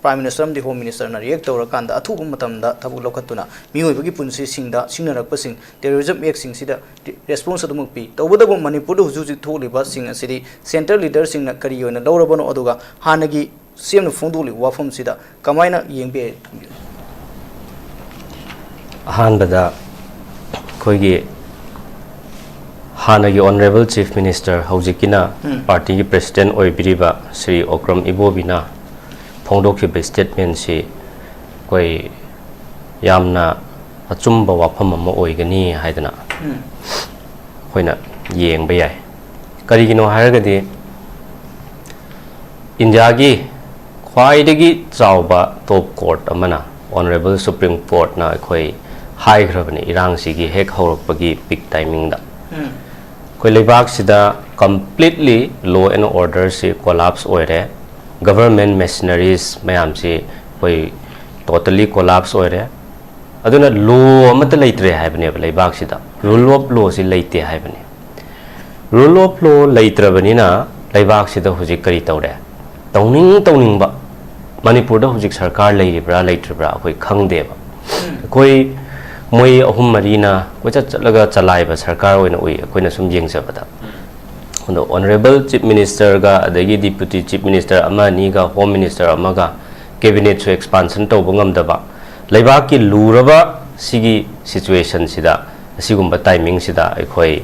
Prime Minister ꯑꯃꯗꯤ Home Minister ꯅ react ꯇꯧꯔꯀꯥꯟꯗ ꯑꯊꯨꯕ ꯃꯇꯝꯗ ꯊꯕꯛ ꯂꯧꯈꯠꯇꯨꯅ ꯃꯤꯑꯣꯏꯕꯒꯤ ꯄꯨꯟꯁꯤꯁꯤꯡꯗ ꯁꯤꯡꯅꯔꯛꯄꯁꯤꯡ, terrorism actꯁꯤꯡꯁꯤꯗ response ꯑꯗꯨꯃꯛ ꯄꯤ꯫ ꯇꯧꯕꯇꯕꯨ ꯃꯅꯤꯄꯨꯔꯗ ꯍꯧꯖꯤꯛ ꯍꯧꯖꯤꯛ ꯊꯣꯛꯂꯤꯕꯁꯤꯡ ꯑꯁꯤꯗꯤ central leaderꯁꯤꯡꯅ ꯀꯔꯤ ꯑꯣꯏꯅ ꯂꯧꯔꯕꯅꯣ, ꯑꯗꯨꯒ ꯍꯥꯟꯅꯒꯤ C Mꯅ ꯐꯣꯡꯗꯣꯛꯂꯤꯕ ꯋꯥꯐꯝꯁꯤꯗ ꯀꯃꯥꯏꯅ ꯌꯦꯡꯕ ꯌꯥꯏ? ꯑꯍꯥꯟꯕꯗ ꯑꯩꯈꯣꯏꯒꯤ ꯍꯥꯟꯅꯒꯤ Honourable Chief Minister, ꯍꯧꯖꯤꯛꯀꯤꯅ ꯎꯝ꯫ Partyꯒꯤ President ꯑꯣꯏꯕꯤꯔꯤꯕ ꯁ꯭ꯔꯤ ꯑꯣꯀ꯭ꯔꯝ ꯏꯕꯣꯕꯤꯅ ꯐꯣꯡꯗꯣꯛꯈꯤꯕ statementꯁꯤ ꯑꯩꯈꯣꯏ ꯌꯥꯝꯅ ꯑꯆꯨꯝꯕ ꯋꯥꯐꯝ ꯑꯃ ꯑꯣꯏꯒꯅꯤ ꯍꯥꯏꯗꯅ ꯎꯝ꯫ ꯑꯩꯈꯣꯏꯅ ꯌꯦꯡꯕ ꯌꯥꯏ꯫ ꯀꯔꯤꯒꯤꯅꯣ ꯍꯥꯏꯔꯒꯗꯤ ꯏꯟꯗꯤꯌꯥꯒꯤ ꯈ꯭ꯋꯥꯏꯗꯒꯤ ꯆꯥꯎꯕ top court ꯑꯃꯅ, Honourable Supreme Courtꯅ ꯑꯩꯈꯣꯏ ꯍꯥꯏꯈ꯭ꯔꯕꯅꯤ ꯏꯔꯥꯡꯁꯤꯒꯤ ꯍꯦꯛ ꯍꯧꯔꯛꯄꯒꯤ peak timingꯗ꯫ ꯎꯝ꯫ ꯑꯩꯈꯣꯏ ꯂꯩꯕꯥꯛꯁꯤꯗ completely law and orderꯁꯤ collapse ꯑꯣꯏꯔꯦ, government machineries ꯃꯌꯥꯝꯁꯤ ꯑꯩꯈꯣꯏ totally collapse ꯑꯣꯏꯔꯦ꯫ ꯑꯗꯨꯅ law ꯑꯃꯠꯇ ꯂꯩꯇ꯭ꯔꯦ ꯍꯥꯏꯕꯅꯦꯕ ꯂꯩꯕꯥꯛꯁꯤꯗ, rule of lawꯁꯤ ꯂꯩꯇꯦ ꯍꯥꯏꯕꯅꯤ꯫ Rule of law ꯂꯩꯇ꯭ꯔꯕꯅꯤꯅ ꯂꯩꯕꯥꯛꯁꯤꯗ ꯍꯧꯖꯤꯛ ꯀꯔꯤ ꯇꯧꯔꯦ? ꯇꯧꯅꯤꯡ ꯇꯧꯅꯤꯡꯕ, ꯃꯅꯤꯄꯨꯔꯗ ꯍꯧꯖꯤꯛ ꯁꯔꯀꯥꯔ ꯂꯩꯔꯤꯕ꯭ꯔꯥ ꯂꯩꯇ꯭ꯔꯤꯕ꯭ꯔꯥ ꯑꯩꯈꯣꯏ ꯈꯪꯗꯦꯕ꯫ ꯑꯩꯈꯣꯏ ꯃꯣꯏ ꯑꯍꯨꯝ ꯃꯔꯤꯅ ꯀꯣꯏꯆꯠ ꯆꯠꯂꯒ ꯆꯂꯥꯏꯕ ꯁꯔꯀꯥꯔ ꯑꯣꯏꯅ ꯎꯏ ꯑꯩꯈꯣꯏꯅ ꯁꯨꯝ ꯌꯦꯡꯖꯕꯗ꯫ ꯑꯗꯣ Honourable Chief Ministerꯒ ꯑꯗꯒꯤ Deputy Chief Minister ꯑꯃ ꯑꯅꯤꯒ, Home Minister ꯑꯃꯒ, cabinetꯁꯨ expansion ꯇꯧꯕ ꯉꯝꯗꯕ, ꯂꯩꯕꯥꯛꯀꯤ ꯂꯨꯔꯕ ꯁꯤꯒꯤ situationꯁꯤꯗ, ꯑꯁꯤꯒꯨꯝꯕ timingꯁꯤꯗ ꯑꯩꯈꯣꯏ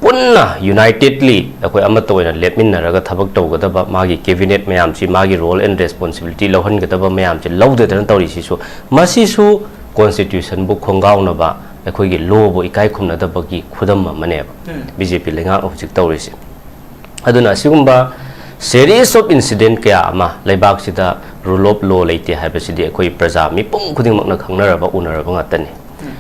ꯄꯨꯟꯅ unitedly ꯑꯩꯈꯣꯏ ꯑꯃꯠꯇ ꯑꯣꯏꯅ ꯂꯦꯞꯃꯤꯟꯅꯔꯒ ꯊꯕꯛ ꯇꯧꯒꯗꯕ, ꯃꯥꯒꯤ cabinet ꯃꯌꯥꯝꯁꯤ, ꯃꯥꯒꯤ role and responsibility ꯂꯧꯍꯟꯒꯗꯕ ꯃꯌꯥꯝꯁꯤ ꯂꯧꯗꯗꯅ ꯇꯧꯔꯤꯁꯤꯁꯨ, ꯃꯁꯤꯁꯨ constitutionꯕꯨ ꯈꯣꯡꯒꯥꯎꯅꯕ, ꯑꯩꯈꯣꯏꯒꯤ lawꯕꯨ ꯏꯀꯥꯏ ꯈꯨꯝꯅꯗꯕꯒꯤ ꯈꯨꯗꯝ ꯑꯃꯅꯦꯕ꯫ ꯎꯝ꯫ BJP ꯂꯩꯉꯥꯛꯅ ꯍꯧꯖꯤꯛ ꯇꯧꯔꯤꯁꯦ꯫ ꯑꯗꯨꯅ ꯑꯁꯤꯒꯨꯝꯕ series of incident ꯀꯌꯥ ꯑꯃ, ꯂꯩꯕꯥꯛꯁꯤꯗ rule of law ꯂꯩꯇꯦ ꯍꯥꯏꯕꯁꯤꯗꯤ ꯑꯩꯈꯣꯏ ꯄ꯭ꯔꯖꯥ ꯃꯤꯄꯨꯝ ꯈꯨꯗꯤꯡꯃꯛꯅ ꯈꯪꯅꯔꯕ, ꯎꯅꯔꯕ ꯉꯥꯛꯇꯅꯤ꯫ ꯎꯝ꯫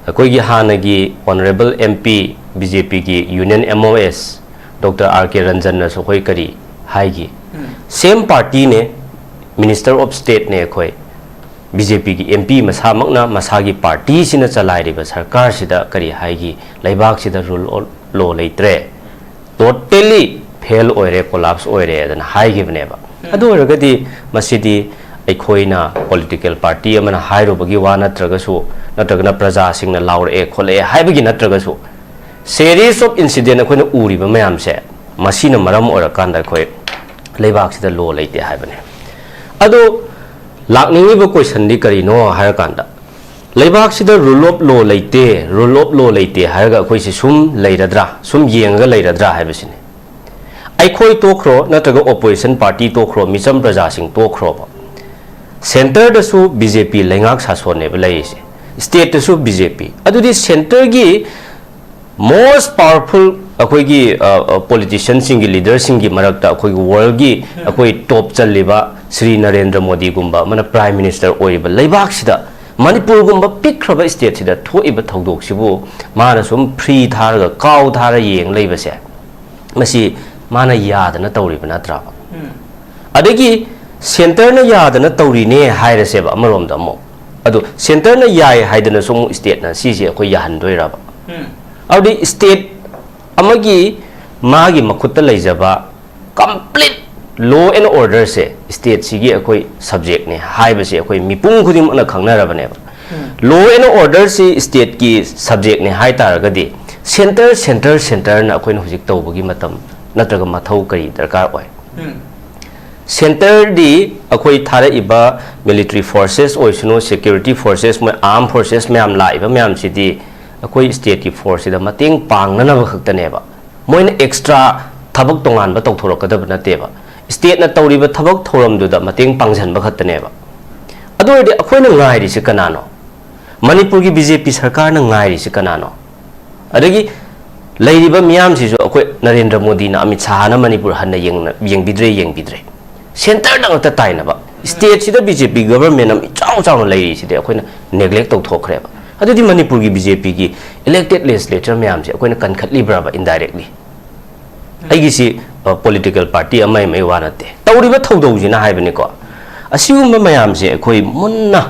ꯑꯩꯈꯣꯏꯒꯤ ꯍꯥꯟꯅꯒꯤ honourable MP, BJPꯒꯤ union MOS, Doctor R K ꯔꯟꯖꯟꯅꯁꯨ ꯑꯩꯈꯣꯏ ꯀꯔꯤ ꯍꯥꯏꯈꯤ? ꯎꯝ꯫ Same partyꯅꯦ, Minister of Stateꯅꯦ ꯑꯩꯈꯣꯏ꯫ BJPꯒꯤ MP ꯃꯁꯥꯃꯛꯅ ꯃꯁꯥꯒꯤ partyꯁꯤꯅ ꯆꯂꯥꯏꯔꯤꯕ ꯁꯔꯀꯥꯔꯁꯤꯗ ꯀꯔꯤ ꯍꯥꯏꯈꯤ? ꯂꯩꯕꯥꯛꯁꯤꯗ rule of law ꯂꯩꯇ꯭ꯔꯦ, totally fail ꯑꯣꯏꯔꯦ, collapse ꯑꯣꯏꯔꯦ ꯑꯗꯨꯅ ꯍꯥꯏꯈꯤꯕꯅꯦꯕ꯫ ꯎꯝ꯫ ꯑꯗꯨ ꯑꯣꯏꯔꯒꯗꯤ ꯃꯁꯤꯗꯤ ꯑꯩꯈꯣꯏꯅ political party ꯑꯃꯅ ꯍꯥꯏꯔꯨꯕꯒꯤ ꯋꯥ ꯅꯠꯇ꯭ꯔꯒꯁꯨ, ꯅꯠꯇ꯭ꯔꯒꯅ ꯄ꯭ꯔꯖꯥꯁꯤꯡꯅ ꯂꯥꯎꯔꯛꯑꯦ ꯈꯣꯠꯂꯛꯑꯦ ꯍꯥꯏꯕꯒꯤ ꯅꯠꯇ꯭ꯔꯒꯁꯨ, series of incident ꯑꯩꯈꯣꯏꯅ ꯎꯔꯤꯕ ꯃꯌꯥꯝꯁꯦ, ꯃꯁꯤꯅ ꯃꯔꯝ ꯑꯣꯏꯔꯀꯥꯟꯗ ꯑꯩꯈꯣꯏ ꯂꯩꯕꯥꯛꯁꯤꯗ law ꯂꯩꯇꯦ ꯍꯥꯏꯕꯅꯦ꯫ ꯑꯗꯣ ꯂꯥꯛꯅꯤꯡꯉꯤꯕ questionꯗꯤ ꯀꯔꯤꯅꯣ ꯍꯥꯏꯔꯀꯥꯟꯗ, ꯂꯩꯕꯥꯛꯁꯤꯗ rule of law ꯂꯩꯇꯦ, rule of law ꯂꯩꯇꯦ ꯍꯥꯏꯔꯒ ꯑꯩꯈꯣꯏꯁꯦ ꯁꯨꯝ ꯂꯩꯔꯗ꯭ꯔꯥ, ꯁꯨꯝ ꯌꯦꯡꯉꯒ ꯂꯩꯔꯗ꯭ꯔꯥ ꯍꯥꯏꯕꯁꯤꯅꯤ꯫ ꯑꯩꯈꯣꯏ ꯇꯣꯛꯈ꯭ꯔꯣ, ꯅꯠꯇ꯭ꯔꯒ opposition party ꯇꯣꯛꯈ꯭ꯔꯣ, ꯃꯤꯆꯝ ꯄ꯭ꯔꯖꯥꯁꯤꯡ ꯇꯣꯛꯈ꯭ꯔꯣꯕ, centreꯗꯁꯨ BJP ꯂꯩꯉꯥꯛ ꯁꯥꯁꯣꯟꯅꯦꯕ ꯂꯩꯔꯤꯁꯦ, stateꯇꯁꯨ BJP꯫ ꯑꯗꯨꯗꯤ centreꯒꯤ most powerful ꯑꯩꯈꯣꯏꯒꯤ, ꯑ, ꯑ, politicianꯁꯤꯡꯒꯤ, leaderꯁꯤꯡꯒꯤ ꯃꯔꯛꯇ ꯑꯩꯈꯣꯏꯒꯤ worldꯒꯤ ꯎꯝ꯫ ꯑꯩꯈꯣꯏ top ꯆꯜꯂꯤꯕ ꯁ꯭ꯔꯤ ꯅꯔꯦꯟꯗ꯭ꯔ ꯃꯣꯗꯤꯒꯨꯝꯕ ꯑꯃꯅ prime minister ꯑꯣꯏꯔꯤꯕ ꯂꯩꯕꯥꯛꯁꯤꯗ, ꯃꯅꯤꯄꯨꯔꯒꯨꯝꯕ ꯄꯤꯛꯈ꯭ꯔꯕ stateꯁꯤꯗ ꯊꯣꯛꯏꯕ ꯊꯧꯗꯣꯛꯁꯤꯕꯨ ꯃꯥꯅ ꯁꯨꯝ free ꯊꯥꯔꯒ, ꯀꯥꯎ ꯊꯥꯔ ꯌꯦꯡ ꯂꯩꯕꯁꯦ, ꯃꯁꯤ ꯃꯥꯅ ꯌꯥꯗꯅ ꯇꯧꯔꯤꯕ ꯅꯠꯇ꯭ꯔꯕ? ꯎꯝ꯫ ꯑꯗꯒꯤ centreꯅ ꯌꯥꯗꯅ ꯇꯧꯔꯤꯅꯦ ꯍꯥꯏꯔꯁꯦꯕ ꯑꯃꯔꯣꯝꯗ ꯑꯃꯨꯛ, ꯑꯗꯨ centreꯅ ꯌꯥꯏ ꯍꯥꯏꯗꯅꯁꯨ ꯑꯃꯨꯛ stateꯅ ꯁꯤꯁꯦ ꯑꯩꯈꯣꯏ ꯌꯥꯍꯟꯗꯣꯏꯔꯕ? ꯎꯝ꯫ ꯑꯗꯨꯗꯤ state ꯑꯃꯒꯤ ꯃꯥꯒꯤ ꯃꯈꯨꯠꯇ ꯂꯩꯖꯕ complete law and orderꯁꯦ stateꯁꯤꯒꯤ ꯑꯩꯈꯣꯏ subjectꯅꯦ ꯍꯥꯏꯕꯁꯦ ꯑꯩꯈꯣꯏ ꯃꯤꯄꯨꯝ ꯈꯨꯗꯤꯡꯃꯛꯅ ꯈꯪꯅꯔꯕꯅꯦꯕ꯫ ꯎꯝ꯫ Law and orderꯁꯤ stateꯀꯤ subjectꯅꯦ ꯍꯥꯏ ꯇꯥꯔꯒꯗꯤ, centre, centre, centreꯅ ꯑꯩꯈꯣꯏꯅ ꯍꯧꯖꯤꯛ ꯇꯧꯕꯒꯤ ꯃꯇꯝ ꯅꯠꯇ꯭ꯔꯒ ꯃꯊꯧ ꯀꯔꯤ ꯗꯔꯀꯥꯔ ꯑꯣꯏ? ꯎꯝ꯫ Centreꯗꯤ ꯑꯩꯈꯣꯏ ꯊꯥꯔꯛꯏꯕ military forces ꯑꯣꯏꯁꯅꯨ, security forces, ꯃꯣꯏ armed forces ꯃꯌꯥꯝ ꯂꯥꯛꯏꯕ ꯃꯌꯥꯝꯁꯤꯗꯤ ꯑꯩꯈꯣꯏ stateꯀꯤ forceꯁꯤꯗ ꯃꯇꯦꯡ ꯄꯥꯡꯅꯅꯕ ꯈꯛꯇꯅꯦꯕ꯫ ꯃꯣꯏꯅ extra ꯊꯕꯛ ꯇꯣꯉꯥꯟꯕ ꯇꯧꯊꯣꯔꯛꯀꯗꯕ ꯅꯠꯇꯦꯕ꯫ Stateꯅ ꯇꯧꯔꯤꯕ ꯊꯕꯛ ꯊꯧꯔꯝꯗꯨꯗ ꯃꯇꯦꯡ ꯄꯥꯡꯁꯤꯟꯕ ꯈꯛꯇꯅꯦꯕ꯫ ꯑꯗꯨ ꯑꯣꯏꯔꯗꯤ ꯑꯩꯈꯣꯏꯅ ꯉꯥꯏꯔꯤꯁꯤ ꯀꯅꯥꯅꯣ? ꯃꯅꯤꯄꯨꯔꯒꯤ BJP ꯁꯔꯀꯥꯔꯅ ꯉꯥꯏꯔꯤꯁꯤ ꯀꯅꯥꯅꯣ? ꯑꯗꯒꯤ ꯂꯩꯔꯤꯕ ꯃꯤꯌꯥꯝꯁꯤꯁꯨ ꯑꯩꯈꯣꯏ ꯅꯔꯦꯟꯗ꯭ꯔ ꯃꯣꯗꯤꯅ, ꯑꯃꯤꯠ ꯁꯥꯍꯅ ꯃꯅꯤꯄꯨꯔ ꯍꯟꯅ ꯌꯦꯡꯅ-, ꯌꯦꯡꯕꯤꯗ꯭ꯔꯦ, ꯌꯦꯡꯕꯤꯗ꯭ꯔꯦ꯫ Centreꯗ ꯉꯛꯇ ꯇꯥꯏꯅꯕ꯫ Stateꯁꯤꯗ BJP government ꯑꯃ ꯏꯆꯥꯎ ꯆꯥꯎꯅ ꯂꯩꯔꯤꯁꯤꯗꯤ ꯑꯩꯈꯣꯏꯅ neglect ꯇꯧꯊꯣꯛꯈ꯭ꯔꯦꯕ꯫ ꯑꯗꯨꯗꯤ ꯃꯅꯤꯄꯨꯔꯒꯤ BJPꯒꯤ elected legislature ꯃꯌꯥꯝꯁꯦ ꯑꯩꯈꯣꯏꯅ ꯀꯟꯈꯠꯂꯤꯕ꯭ꯔꯕ indirectly? ꯑꯩꯒꯤꯁꯤ, ꯑ, political party ꯑꯃ ꯑꯃꯒꯤ ꯋꯥ ꯅꯠꯇꯦ꯫ ꯇꯧꯔꯤꯕ ꯊꯧꯗꯧꯁꯤꯅ ꯍꯥꯏꯕꯅꯤꯀꯣ꯫ ꯑꯁꯤꯒꯨꯝꯕ ꯃꯌꯥꯝꯁꯦ ꯑꯩꯈꯣꯏ ꯃꯨꯟꯅ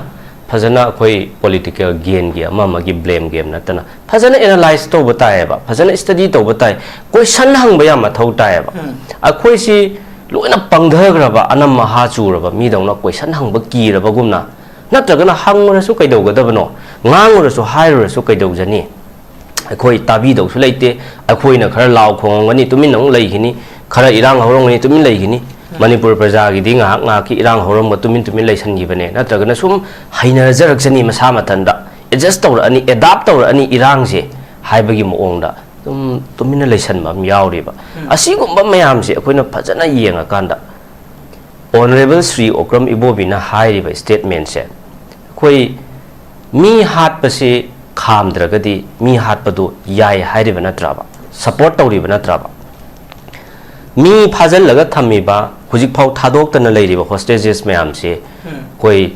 ꯐꯖꯅ ꯑꯩꯈꯣꯏ political gainꯒꯤ ꯑꯃ ꯑꯃꯒꯤ blame game ꯅꯠꯇꯅ ꯐꯖꯅ analyse ꯇꯧꯕ ꯇꯥꯏꯌꯦꯕ, ꯐꯖꯅ study ꯇꯧꯕ ꯇꯥꯏ, question ꯍꯪꯕ ꯌꯥꯝ ꯃꯊꯧ ꯇꯥꯏꯌꯦꯕ꯫ ꯎꯝ꯫ ꯑꯩꯈꯣꯏꯁꯤ ꯂꯣꯏꯅ ꯄꯪꯊꯈ꯭ꯔꯕ, ꯑꯅꯝ ꯑꯍꯥ ꯆꯨꯔꯕ ꯃꯤꯗꯧꯅ question ꯍꯪꯕ ꯀꯤꯔꯕꯒꯨꯝꯅ, ꯅꯠꯇ꯭ꯔꯒꯅ ꯍꯪꯉꯨꯔꯁꯨ ꯀꯩꯗꯧꯒꯗꯕꯅꯣ, ꯉꯥꯡꯉꯨꯔꯁꯨ ꯍꯥꯏꯔꯨꯔꯁꯨ ꯀꯩꯗꯧꯖꯅꯤ? ꯑꯩꯈꯣꯏ ꯇꯥꯕꯤꯗꯧꯁꯨ ꯂꯩꯇꯦ꯫ ꯑꯩꯈꯣꯏꯅ ꯈꯔ ꯂꯥꯎ ꯈꯣꯡꯉꯝꯒꯅꯤ, ꯇꯨꯃꯤꯟꯅ ꯑꯃꯨꯛ ꯂꯩꯈꯤꯅꯤ, ꯈꯔ ꯏꯔꯥꯡ ꯍꯧꯔꯝꯒꯅꯤ, ꯇꯨꯃꯤꯟ ꯂꯩꯈꯤꯅꯤ꯫ ꯎꯝ꯫ ꯃꯅꯤꯄꯨꯔ ꯄ꯭ꯔꯖꯥꯒꯤꯗꯤ ꯉꯥꯏꯍꯥꯛ ꯉꯥꯏꯍꯥꯛꯀꯤ ꯏꯔꯥꯡ ꯍꯧꯔꯝꯕ ꯇꯨꯃꯤꯟ ꯇꯨꯃꯤꯟ ꯂꯩꯁꯟꯈꯤꯕꯅꯦ, ꯅꯠꯇ꯭ꯔꯒꯅ ꯁꯨꯝ ꯍꯩꯅꯖꯔꯛꯆꯅꯤ, ꯃꯁꯥ ꯃꯊꯟꯇ adjust ꯇꯧꯔꯛꯑꯅꯤ, adapt ꯇꯧꯔꯛꯑꯅꯤ ꯏꯔꯥꯡꯁꯦ ꯍꯥꯏꯕꯒꯤ ꯃꯑꯣꯡꯗ ꯑꯗꯨꯝ ꯇꯨꯃꯤꯟꯅ ꯂꯩꯁꯟꯕ ꯑꯃ ꯌꯥꯎꯔꯤꯕ꯫ ꯎꯝ꯫ ꯑꯁꯤꯒꯨꯝꯕ ꯃꯌꯥꯝꯁꯦ ꯑꯩꯈꯣꯏꯅ ꯐꯖꯅ ꯌꯦꯡꯉꯀꯥꯟꯗ, Honourable ꯁ꯭ꯔꯤ ꯑꯣꯀ꯭ꯔꯝ ꯏꯕꯣꯕꯤꯅ ꯍꯥꯏꯔꯤꯕ statementꯁꯦ, ꯑꯩꯈꯣꯏ ꯃꯤ ꯍꯥꯠꯄꯁꯤ ꯈꯥꯝꯗ꯭ꯔꯒꯗꯤ ꯃꯤ ꯍꯥꯠꯄꯗꯨ ꯌꯥꯏ ꯍꯥꯏꯔꯤꯕ ꯅꯠꯇ꯭ꯔꯕ? Support ꯇꯧꯔꯤꯕ ꯅꯠꯇ꯭ꯔꯕ? ꯃꯤ ꯐꯥꯖꯤꯜꯂꯒ ꯊꯝꯃꯤꯕ, ꯍꯧꯖꯤꯛꯐꯥꯎ ꯊꯥꯗꯣꯛꯇꯅ ꯂꯩꯔꯤꯕ hostages ꯃꯌꯥꯝꯁꯤ, ꯎꯝ꯫ ꯑꯩꯈꯣꯏ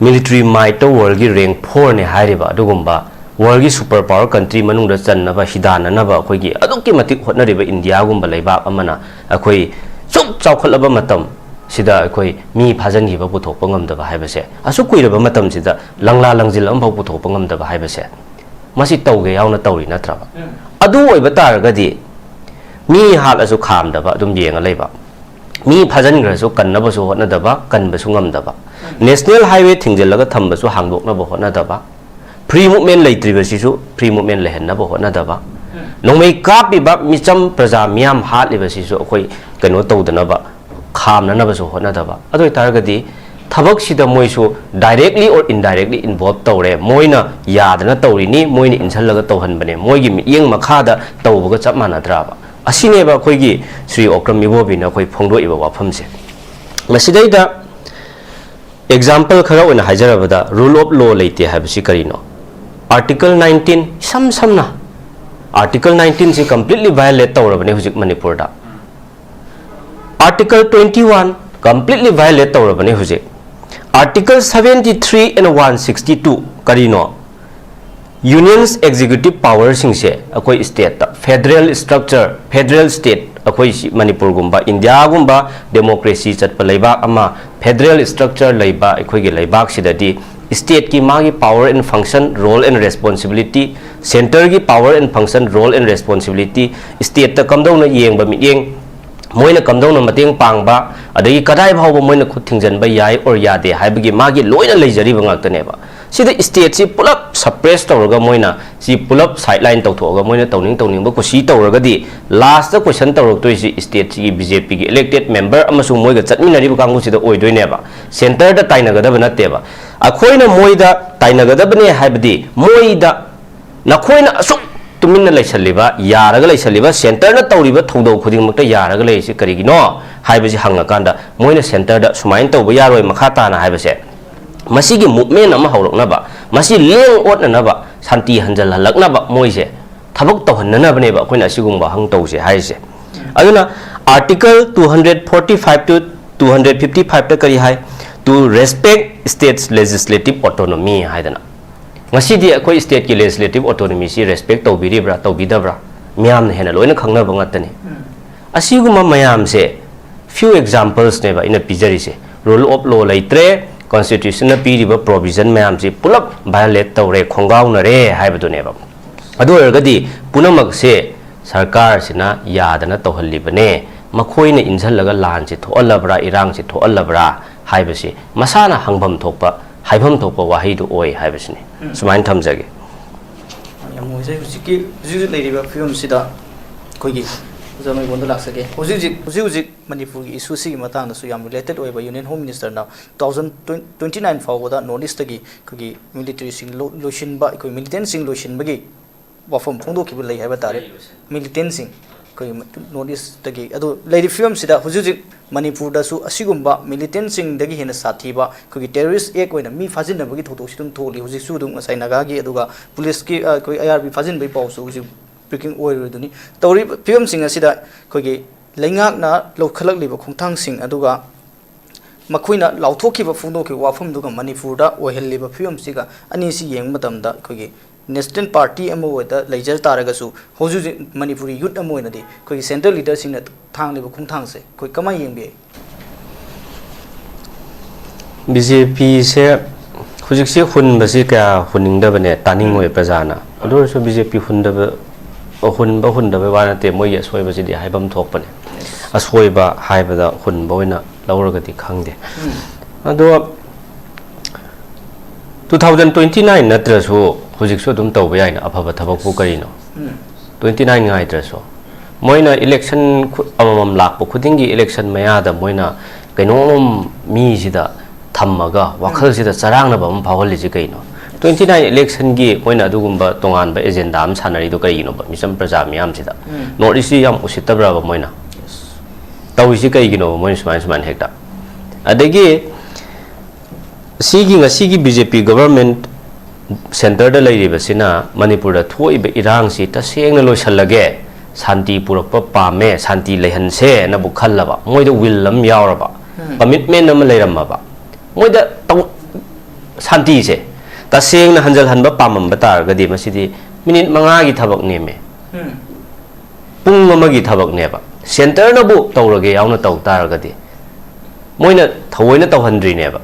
military mightꯇ worldꯀꯤ rank fourꯅꯦ ꯍꯥꯏꯔꯤꯕ ꯑꯗꯨꯒꯨꯝꯕ worldꯀꯤ super power country ꯃꯅꯨꯡꯗ ꯆꯟꯅꯕ, ꯍꯤꯗꯥꯟꯅꯅꯕ ꯑꯩꯈꯣꯏꯒꯤ ꯑꯗꯨꯛꯀꯤ ꯃꯇꯤꯛ ꯍꯣꯠꯅꯔꯤꯕ ꯏꯟꯗꯤꯌꯥꯒꯨꯝꯕ ꯂꯩꯕꯥꯛ ꯑꯃꯅ ꯑꯩꯈꯣꯏ ꯁꯨꯛ ꯆꯥꯎꯈꯠꯂꯕ ꯃꯇꯝ ꯁꯤꯗ ꯑꯩꯈꯣꯏ ꯃꯤ ꯐꯥꯖꯤꯟꯈꯤꯕ ꯄꯨꯊꯣꯛꯄ ꯉꯝꯗꯕ ꯍꯥꯏꯕꯁꯦ, ꯑꯁꯨꯛ ꯀꯨꯏꯔꯕ ꯃꯇꯝꯁꯤꯗ ꯂꯪꯂꯥ ꯂꯪꯖꯤꯜ ꯑꯃꯐꯥꯎ ꯄꯨꯊꯣꯛꯄ ꯉꯝꯗꯕ ꯍꯥꯏꯕꯁꯦ, ꯃꯁꯤ ꯇꯧꯒꯦ ꯌꯥꯎꯅ ꯇꯧꯔꯤ ꯅꯠꯇ꯭ꯔꯕ? ꯎꯝ꯫ ꯑꯗꯨ ꯑꯣꯏꯕ ꯇꯥꯔꯒꯗꯤ ꯃꯤ ꯍꯥꯠꯂꯁꯨ ꯈꯥꯝꯗꯕ, ꯑꯗꯨꯝ ꯌꯦꯡꯉ ꯂꯩꯕ, ꯃꯤ ꯐꯥꯖꯤꯟꯈ꯭ꯔꯁꯨ ꯀꯟꯅꯕꯁꯨ ꯍꯣꯠꯅꯗꯕ, ꯀꯟꯕꯁꯨ ꯉꯝꯗꯕ, ꯎꯝ꯫ National highway ꯊꯤꯡꯖꯤꯜꯂꯒ ꯊꯝꯕꯁꯨ ꯍꯥꯡꯗꯣꯛꯅꯕ ꯍꯣꯠꯅꯗꯕ, free movement ꯂꯩꯇ꯭ꯔꯤꯕꯁꯤꯁꯨ free movement ꯂꯩꯍꯟꯅꯕ ꯍꯣꯠꯅꯗꯕ, ꯎꯝ꯫ ꯅꯣꯡꯃꯩ ꯀꯥꯞꯄꯤꯕ ꯃꯤꯆꯝ ꯄ꯭ꯔꯖꯥ ꯃꯤꯌꯥꯝ ꯍꯥꯠꯂꯤꯕꯁꯤꯁꯨ ꯑꯩꯈꯣꯏ ꯀꯩꯅꯣ ꯇꯧꯗꯅꯕ, ꯈꯥꯝꯅꯅꯕꯁꯨ ꯍꯣꯠꯅꯗꯕ꯫ ꯑꯗꯨ ꯑꯣꯏꯇꯥꯔꯒꯗꯤ ꯊꯕꯛꯁꯤꯗ ꯃꯣꯏꯁꯨ directly or indirectly involve ꯇꯧꯔꯦ, ꯃꯣꯏꯅ ꯌꯥꯗꯅ ꯇꯧꯔꯤꯅꯤ, ꯃꯣꯏꯅ ꯏꯟꯁꯤꯜꯂꯒ ꯇꯧꯍꯟꯕꯅꯦ, ꯃꯣꯏꯒꯤ ꯃꯤꯠꯌꯦꯡ ꯃꯈꯥꯗ ꯇꯧꯕꯒ ꯆꯞ ꯃꯥꯟꯅꯗ꯭ꯔꯕ? ꯑꯁꯤꯅꯦꯕ ꯑꯩꯈꯣꯏꯒꯤ ꯁ꯭ꯔꯤ ꯑꯣꯀ꯭ꯔꯝ ꯏꯕꯣꯕꯤꯅ ꯑꯩꯈꯣꯏ ꯐꯣꯡꯗꯣꯛꯏꯕ ꯋꯥꯐꯝꯁꯦ꯫ ꯃꯁꯤꯗꯩꯗ example ꯈꯔ ꯑꯣꯏꯅ ꯍꯥꯏꯖꯔꯕꯗ, rule of law ꯂꯩꯇꯦ ꯍꯥꯏꯕꯁꯤ ꯀꯔꯤꯅꯣ? Article nineteen, ꯏꯁꯝ ꯁꯝꯅ Article nineteenꯁꯤ completely violate ꯇꯧꯔꯕꯅꯦ ꯍꯧꯖꯤꯛ ꯃꯅꯤꯄꯨꯔꯗ꯫ Article twenty one completely violate ꯇꯧꯔꯕꯅꯦ ꯍꯧꯖꯤꯛ꯫ Article seventy three and one sixty two ꯀꯔꯤꯅꯣ? Union's executive powerꯁꯤꯡꯁꯦ ꯑꯩꯈꯣꯏ stateꯇ, federal structure, federal state, ꯑꯩꯈꯣꯏ ꯁꯤ ꯃꯅꯤꯄꯨꯔꯒꯨꯝꯕ, ꯏꯟꯗꯤꯌꯥꯒꯨꯝꯕ democracy ꯆꯠꯄ ꯂꯩꯕꯥꯛ ꯑꯃ, federal structure ꯂꯩꯕ ꯑꯩꯈꯣꯏꯒꯤ ꯂꯩꯕꯥꯛꯁꯤꯗꯗꯤ stateꯀꯤ ꯃꯥꯒꯤ power and function, role and responsibility, centreꯒꯤ power and function, role and responsibility, stateꯇ ꯀꯝꯗꯧꯅ ꯌꯦꯡꯕ ꯃꯤꯠꯌꯦꯡ, ꯃꯣꯏꯅ ꯀꯝꯗꯧꯅ ꯃꯇꯦꯡ ꯄꯥꯡꯕ, ꯑꯗꯒꯤ ꯀꯗꯥꯏ ꯐꯥꯎꯕ ꯃꯣꯏꯅ ꯈꯨꯠ ꯊꯤꯡꯖꯤꯟꯕ ꯌꯥꯏ or ꯌꯥꯗꯦ ꯍꯥꯏꯕꯒꯤ ꯃꯥꯒꯤ ꯂꯣꯏꯅ ꯂꯩꯖꯔꯤꯕ ꯉꯥꯛꯇꯅꯦꯕ꯫ ꯁꯤꯗ stateꯁꯤ ꯄꯨꯂꯞ suppress ꯇꯧꯔꯒ, ꯃꯣꯏꯅ ꯁꯤ ꯄꯨꯂꯞ sideline ꯇꯧꯊꯣꯛꯑꯒ, ꯃꯣꯏꯅ ꯇꯧꯅꯤꯡ ꯇꯧꯅꯤꯡꯕ ꯀꯨꯁꯤ ꯇꯧꯔꯒꯗꯤ, lastꯇ question ꯇꯧꯔꯛꯇꯣꯏꯁꯤ stateꯁꯤꯒꯤ BJPꯒꯤ elected member ꯑꯃꯁꯨꯡ ꯃꯣꯏꯒ ꯆꯠꯃꯤꯟꯅꯔꯤꯕ ꯀꯥꯡꯕꯨꯁꯤꯗ ꯑꯣꯏꯗꯣꯏꯅꯦꯕ꯫ Centreꯗ ꯇꯥꯏꯅꯒꯗꯕ ꯅꯠꯇꯦꯕ꯫ ꯑꯩꯈꯣꯏꯅ ꯃꯣꯏꯗ ꯇꯥꯏꯅꯒꯗꯕꯅꯦ ꯍꯥꯏꯕꯗꯤ, ꯃꯣꯏꯗ ꯅꯈꯣꯏꯅ ꯑꯁꯨꯛ ꯇꯨꯃꯤꯟꯅ ꯂꯩꯁꯜꯂꯤꯕ, ꯌꯥꯔꯒ ꯂꯩꯁꯜꯂꯤꯕ, centreꯅ ꯇꯧꯔꯤꯕ ꯊꯧꯗꯧ ꯈꯨꯗꯤꯡꯃꯛꯇ ꯌꯥꯔꯒ ꯂꯩꯔꯤꯁꯤ ꯀꯔꯤꯒꯤꯅꯣ ꯍꯥꯏꯕꯁꯤ ꯍꯪꯉꯀꯥꯟꯗ, ꯃꯣꯏꯅ centreꯗ ꯁꯨꯃꯥꯏꯅ ꯇꯧꯕ ꯌꯥꯔꯣꯏ ꯃꯈꯥ ꯇꯥꯅ ꯍꯥꯏꯕꯁꯦ, ꯃꯁꯤꯒꯤ movement ꯑꯃ ꯍꯧꯔꯛꯅꯕ, ꯃꯁꯤ ꯂꯦꯡ ꯑꯣꯠꯅꯅꯕ, ꯁꯥꯟꯇꯤ ꯍꯟꯖꯜꯍꯜꯂꯛꯅꯕ ꯃꯣꯏꯁꯦ ꯊꯕꯛ ꯇꯧꯍꯟꯅꯅꯕꯅꯦꯕ ꯑꯩꯈꯣꯏꯅ ꯑꯁꯤꯒꯨꯝꯕ ꯋꯥꯍꯪ ꯇꯧꯁꯦ ꯍꯥꯏꯔꯤꯁꯦ꯫ ꯑꯗꯨꯅ Article two hundred forty five to two hundred fifty fiveꯇ ꯀꯔꯤ ꯍꯥꯏ? To respect states legislative autonomy ꯍꯥꯏꯗꯅ꯫ ꯉꯁꯤꯗꯤ ꯑꯩꯈꯣꯏ stateꯀꯤ legislative autonomyꯁꯤ respect ꯇꯧꯕꯤꯔꯤꯕ꯭ꯔꯥ, ꯇꯧꯕꯤꯗꯕ꯭ꯔꯥ? ꯃꯤꯌꯥꯝꯅ ꯍꯦꯟꯅ ꯂꯣꯏꯅ ꯈꯪꯅꯕ ꯉꯥꯛꯇꯅꯤ꯫ ꯑꯁꯤꯒꯨꯝꯕ ꯃꯌꯥꯝꯁꯦ few examplesꯅꯦꯕ ꯑꯩꯅ ꯄꯤꯖꯔꯤꯁꯦ꯫ Rule of law ꯂꯩꯇ꯭ꯔꯦ, constitutionꯅ ꯄꯤꯔꯤꯕ provision ꯃꯌꯥꯝꯁꯤ ꯄꯨꯂꯞ violate ꯇꯧꯔꯦ, ꯈꯣꯡꯒꯥꯎꯅꯔꯦ ꯍꯥꯏꯕꯗꯨꯅꯦꯕ꯫ ꯑꯗꯨ ꯑꯣꯏꯔꯒꯗꯤ ꯄꯨꯝꯅꯃꯛꯁꯦ ꯁꯔꯀꯥꯔꯁꯤꯅ ꯌꯥꯗꯅ ꯇꯧꯍꯜꯂꯤꯕꯅꯦ, ꯃꯈꯣꯏꯅ ꯏꯟꯁꯤꯜꯂꯒ ꯂꯥꯟꯁꯤ ꯊꯣꯛꯍꯜꯂꯕ꯭ꯔꯥ, ꯏꯔꯥꯡꯁꯤ ꯊꯣꯛꯍꯜꯂꯕ꯭ꯔꯥ ꯍꯥꯏꯕꯁꯤ ꯃꯁꯥꯅ ꯍꯪꯐꯝ ꯊꯣꯛꯄ, ꯍꯥꯏꯐꯝ ꯊꯣꯛꯄ ꯋꯥꯍꯩꯗꯨ ꯑꯣꯏ ꯍꯥꯏꯕꯁꯤꯅꯤ꯫ ꯁꯨꯃꯥꯏꯅ ꯊꯝꯖꯒꯦ꯫ ꯌꯥꯝ ꯅꯨꯡꯉꯥꯏꯖꯩ꯫ ꯍꯧꯖꯤꯛꯀꯤ, ꯍꯧꯖꯤꯛ ꯍꯧꯖꯤꯛ ꯂꯩꯔꯤꯕ ꯐꯤꯕꯝꯁꯤꯗ ꯑꯩꯈꯣꯏꯒꯤ ꯖꯃꯩꯕꯣꯟꯗ ꯂꯥꯛꯆꯒꯦ꯫ ꯍꯧꯖꯤꯛ ꯍꯧꯖꯤꯛ, ꯍꯧꯖꯤꯛ ꯍꯧꯖꯤꯛ ꯃꯅꯤꯄꯨꯔꯒꯤ ꯏꯁꯨꯁꯤꯒꯤ ꯃꯇꯥꯡꯗꯁꯨ ꯌꯥꯝ ꯔꯤꯂꯦꯇꯦꯠ ꯑꯣꯏꯕ, ꯌꯨꯅꯤꯌꯟ ꯍꯣꯝ ꯃꯤꯅꯤꯁꯇꯔꯅ ꯇꯨ ꯊꯥꯎꯖꯟ ꯇ꯭ꯋꯦꯟꯇꯤ ꯅꯥꯏꯟ ꯐꯥꯎꯕꯗ ꯅꯣꯔꯠ ꯏꯁꯇꯒꯤ ꯑꯩꯈꯣꯏꯒꯤ ꯃꯤꯂꯤꯇꯔꯤꯁꯤꯡ ꯂꯣ-, ꯂꯣꯏꯁꯤꯟꯕ, ꯑꯩꯈꯣꯏ ꯃꯤꯂꯤꯇꯦꯟꯁꯤꯡ ꯂꯣꯏꯁꯤꯟꯕꯒꯤ ꯋꯥꯐꯝ ꯐꯣꯡꯗꯣꯛꯈꯤꯕ ꯂꯩ ꯍꯥꯏꯕ ꯇꯥꯔꯦ꯫ ꯂꯩ, ꯂꯣꯏꯁꯤꯟ꯫ ꯃꯤꯂꯤꯇꯦꯟꯁꯤꯡ ꯑꯩꯈꯣꯏꯒꯤ ꯅꯣꯔꯠ ꯏꯁꯇꯒꯤ꯫ ꯑꯗꯨ ꯂꯩꯔꯤꯕ ꯐꯤꯕꯝꯁꯤꯗ ꯍꯧꯖꯤꯛ ꯍꯧꯖꯤꯛ ꯃꯅꯤꯄꯨꯔꯗꯁꯨ ꯑꯁꯤꯒꯨꯝꯕ ꯃꯤꯂꯤꯇꯦꯟꯁꯤꯡꯗꯒꯤ ꯍꯦꯟꯅ ꯁꯥꯊꯤꯕ ꯑꯩꯈꯣꯏꯒꯤ ꯇꯦꯔꯣꯔꯤꯁ ꯑꯦꯛ ꯑꯣꯏꯅ ꯃꯤ ꯐꯥꯖꯤꯟꯅꯕꯒꯤ ꯊꯧꯗꯣꯛꯁꯤ ꯑꯗꯨꯝ ꯊꯣꯛꯂꯤ꯫ ꯍꯧꯖꯤꯛꯁꯨ ꯑꯗꯨꯝ ꯉꯁꯥꯏ ꯅꯥꯒꯥꯒꯤ ꯑꯗꯨꯒ ꯄꯨꯂꯤꯁꯀꯤ, ꯑ, ꯑꯩꯈꯣꯏ ꯑꯥꯏ ꯑꯥꯔ ꯕꯤ ꯐꯥꯖꯤꯟꯕꯒꯤ ꯄꯥꯎꯁꯨ ꯍꯧꯖꯤꯛ ꯕ꯭ꯔꯦꯀꯤꯡ ꯑꯣꯏꯔꯤꯗꯨꯅꯤ꯫ ꯇꯧꯔꯤꯕ ꯐꯤꯕꯝꯁꯤꯡ ꯑꯁꯤꯗ ꯑꯩꯈꯣꯏꯒꯤ ꯂꯩꯉꯥꯛꯅ ꯂꯧꯈꯠꯂꯛꯂꯤꯕ ꯈꯣꯡꯊꯥꯡꯁꯤꯡ ꯑꯗꯨꯒ ꯃꯈꯣꯏꯅ ꯂꯥꯎꯊꯣꯛꯈꯤꯕ ꯐꯣꯡꯗꯣꯛꯈꯤꯕ ꯋꯥꯐꯝꯗꯨꯒ ꯃꯅꯤꯄꯨꯔꯗ ꯑꯣꯏꯍꯜꯂꯤꯕ ꯐꯤꯕꯝꯁꯤꯒ ꯑꯅꯤꯁꯤ ꯌꯦꯡꯕ ꯃꯇꯝꯗ ꯑꯩꯈꯣꯏꯒꯤ ꯅꯦꯁꯅꯦꯜ ꯄꯥꯔꯇꯤ ꯑꯃ ꯑꯣꯏꯅ ꯂꯩꯖ ꯇꯥꯔꯒꯁꯨ ꯍꯧꯖꯤꯛ ꯍꯧꯖꯤꯛ ꯃꯅꯤꯄꯨꯔꯤ ꯌꯨꯠ ꯑꯃ ꯑꯣꯏꯅꯗꯤ ꯑꯩꯈꯣꯏꯒꯤ ꯁꯦꯟꯇ꯭ꯔꯦꯜ ꯂꯤꯗꯔꯁꯤꯡꯅ ꯊꯥꯡꯂꯤꯕ ꯈꯣꯡꯊꯥꯡꯁꯦ ꯑꯩꯈꯣꯏ ꯀꯃꯥꯏꯅ ꯌꯦꯡꯕꯤ? ꯕꯤ ꯖꯦ ꯄꯤꯁꯦ ꯍꯧꯖꯤꯛꯁꯦ ꯍꯨꯟꯕꯁꯦ ꯀꯌꯥ ꯍꯨꯟꯅꯤꯡꯗꯕꯅꯦ, ꯇꯥꯅꯤꯡꯉꯣꯏ ꯎꯝ꯫ ꯄ꯭ꯔꯖꯥꯅ꯫ ꯑꯗꯨ ꯑꯣꯏꯔꯁꯨ ꯕꯤ ꯖꯦ ꯄꯤ ꯍꯨꯟꯗꯕ, ꯍꯨꯟꯕ ꯍꯨꯟꯗꯕꯩ ꯋꯥ ꯅꯠꯇꯦ, ꯃꯣꯏꯒꯤ ꯑꯁꯣꯏꯕꯁꯤꯗꯤ ꯍꯥꯏꯐꯝ ꯊꯣꯛꯄꯅꯦ꯫ ꯑꯁꯣꯏꯕ ꯍꯥꯏꯕꯗ ꯍꯨꯟꯕ ꯑꯣꯏꯅ ꯂꯧꯔꯒꯗꯤ ꯈꯪꯗꯦ꯫ ꯎꯝ꯫ ꯑꯗꯣ ꯇꯨ ꯊꯥꯎꯖꯟ ꯇ꯭ꯋꯦꯟꯇꯤ ꯅꯥꯏꯟ ꯅꯠꯇ꯭ꯔꯁꯨ ꯍꯧꯖꯤꯛꯁꯨ ꯑꯗꯨꯝ ꯇꯧꯕ ꯌꯥꯏꯅ꯫ ꯑꯐꯕ ꯊꯕꯛꯄꯨ ꯀꯔꯤꯅꯣ? ꯎꯝ꯫ ꯇ꯭ꯋꯦꯟꯇꯤ ꯅꯥꯏꯟ ꯉꯥꯏꯗ꯭ꯔꯁꯨ꯫ ꯃꯣꯏꯅ ꯏꯂꯦꯛꯁꯟ ꯈꯨ-, ꯑꯃꯃꯝ ꯂꯥꯛꯄ ꯈꯨꯗꯤꯡꯒꯤ ꯏꯂꯦꯛꯁꯟ ꯃꯌꯥꯗ ꯃꯣꯏꯅ ꯀꯩꯅꯣꯝ ꯃꯤꯁꯤꯗ ꯊꯝꯃꯒ ꯋꯥꯈꯜꯁꯤꯗ ꯆꯔꯥꯡꯅꯕ ꯑꯃ ꯐꯥꯎꯍꯜꯂꯤꯁꯤ ꯀꯩꯅꯣ? ꯇ꯭ꯋꯦꯟꯇꯤ ꯅꯥꯏꯟ ꯏꯂꯦꯛꯁꯟꯒꯤ ꯃꯣꯏꯅ ꯑꯗꯨꯒꯨꯝꯕ ꯇꯣꯉꯥꯟꯕ ꯑꯦꯖꯦꯟꯗꯥ ꯑꯃ ꯁꯥꯟꯅꯔꯤꯗꯣ ꯀꯔꯤꯒꯤꯅꯣꯕ? ꯃꯤꯆꯝ ꯄ꯭ꯔꯖꯥ ꯃꯤꯌꯥꯝꯁꯤꯗ꯫ ꯎꯝ꯫ ꯅꯣꯔꯠ ꯏꯁꯁꯤ ꯌꯥꯝ ꯎꯁꯤꯠꯇꯕ꯭ꯔꯕ ꯃꯣꯏꯅ? ꯇꯧꯔꯤꯁꯤ ꯀꯩꯒꯤꯅꯣꯕ ꯃꯣꯏꯅ ꯁꯨꯃꯥꯏꯅ, ꯁꯨꯃꯥꯏꯅ ꯍꯦꯛꯇ? ꯑꯗꯒꯤ ꯁꯤꯒꯤ ꯉꯁꯤꯒꯤ ꯕꯤ ꯖꯦ ꯄꯤ ꯒꯣꯚꯔꯟꯃꯦꯟꯠ ꯁꯦꯟꯇꯔꯗ ꯂꯩꯔꯤꯕꯁꯤꯅ ꯃꯅꯤꯄꯨꯔꯗ ꯊꯣꯛꯏꯕ ꯏꯔꯥꯡꯁꯤ ꯇꯁꯦꯡꯅ ꯂꯣꯏꯁꯤꯜꯂꯒꯦ, ꯁꯥꯟꯇꯤ ꯄꯨꯔꯛꯄ ꯄꯥꯝꯃꯦ, ꯁꯥꯟꯇꯤ ꯂꯩꯍꯟꯁꯦꯅ ꯕꯨ ꯈꯜꯂꯕ, ꯃꯣꯏꯗ ꯋꯤꯜ ꯑꯃ ꯌꯥꯎꯔꯕ, ꯎꯝ꯫ ꯀꯃꯤꯠꯃꯦꯟ ꯑꯃ ꯂꯩꯔꯝꯃꯕ, ꯃꯣꯏꯗ ꯇꯧ-, ꯁꯥꯟꯇꯤꯁꯦ ꯇꯁꯦꯡꯅ ꯍꯟꯖꯜꯍꯟꯕ ꯄꯥꯝꯃꯝꯕ ꯇꯥꯔꯒꯗꯤ ꯃꯁꯤꯗꯤ ꯃꯤꯅꯤꯠ ꯃꯉꯥꯒꯤ ꯊꯕꯛ ꯅꯦꯝꯃꯦ꯫ ꯎꯝ꯫ ꯄꯨꯡ ꯑꯃꯒꯤ ꯊꯕꯛꯅꯦꯕ꯫ ꯁꯦꯟꯇꯔꯅꯕꯨ ꯇꯧꯔꯒꯦ ꯌꯥꯎꯅ ꯇꯧ ꯇꯥꯔꯒꯗꯤ, ꯃꯣꯏꯅ ꯊꯑꯣꯏꯅ ꯇꯧꯍꯟꯗ꯭ꯔꯤꯅꯦꯕ꯫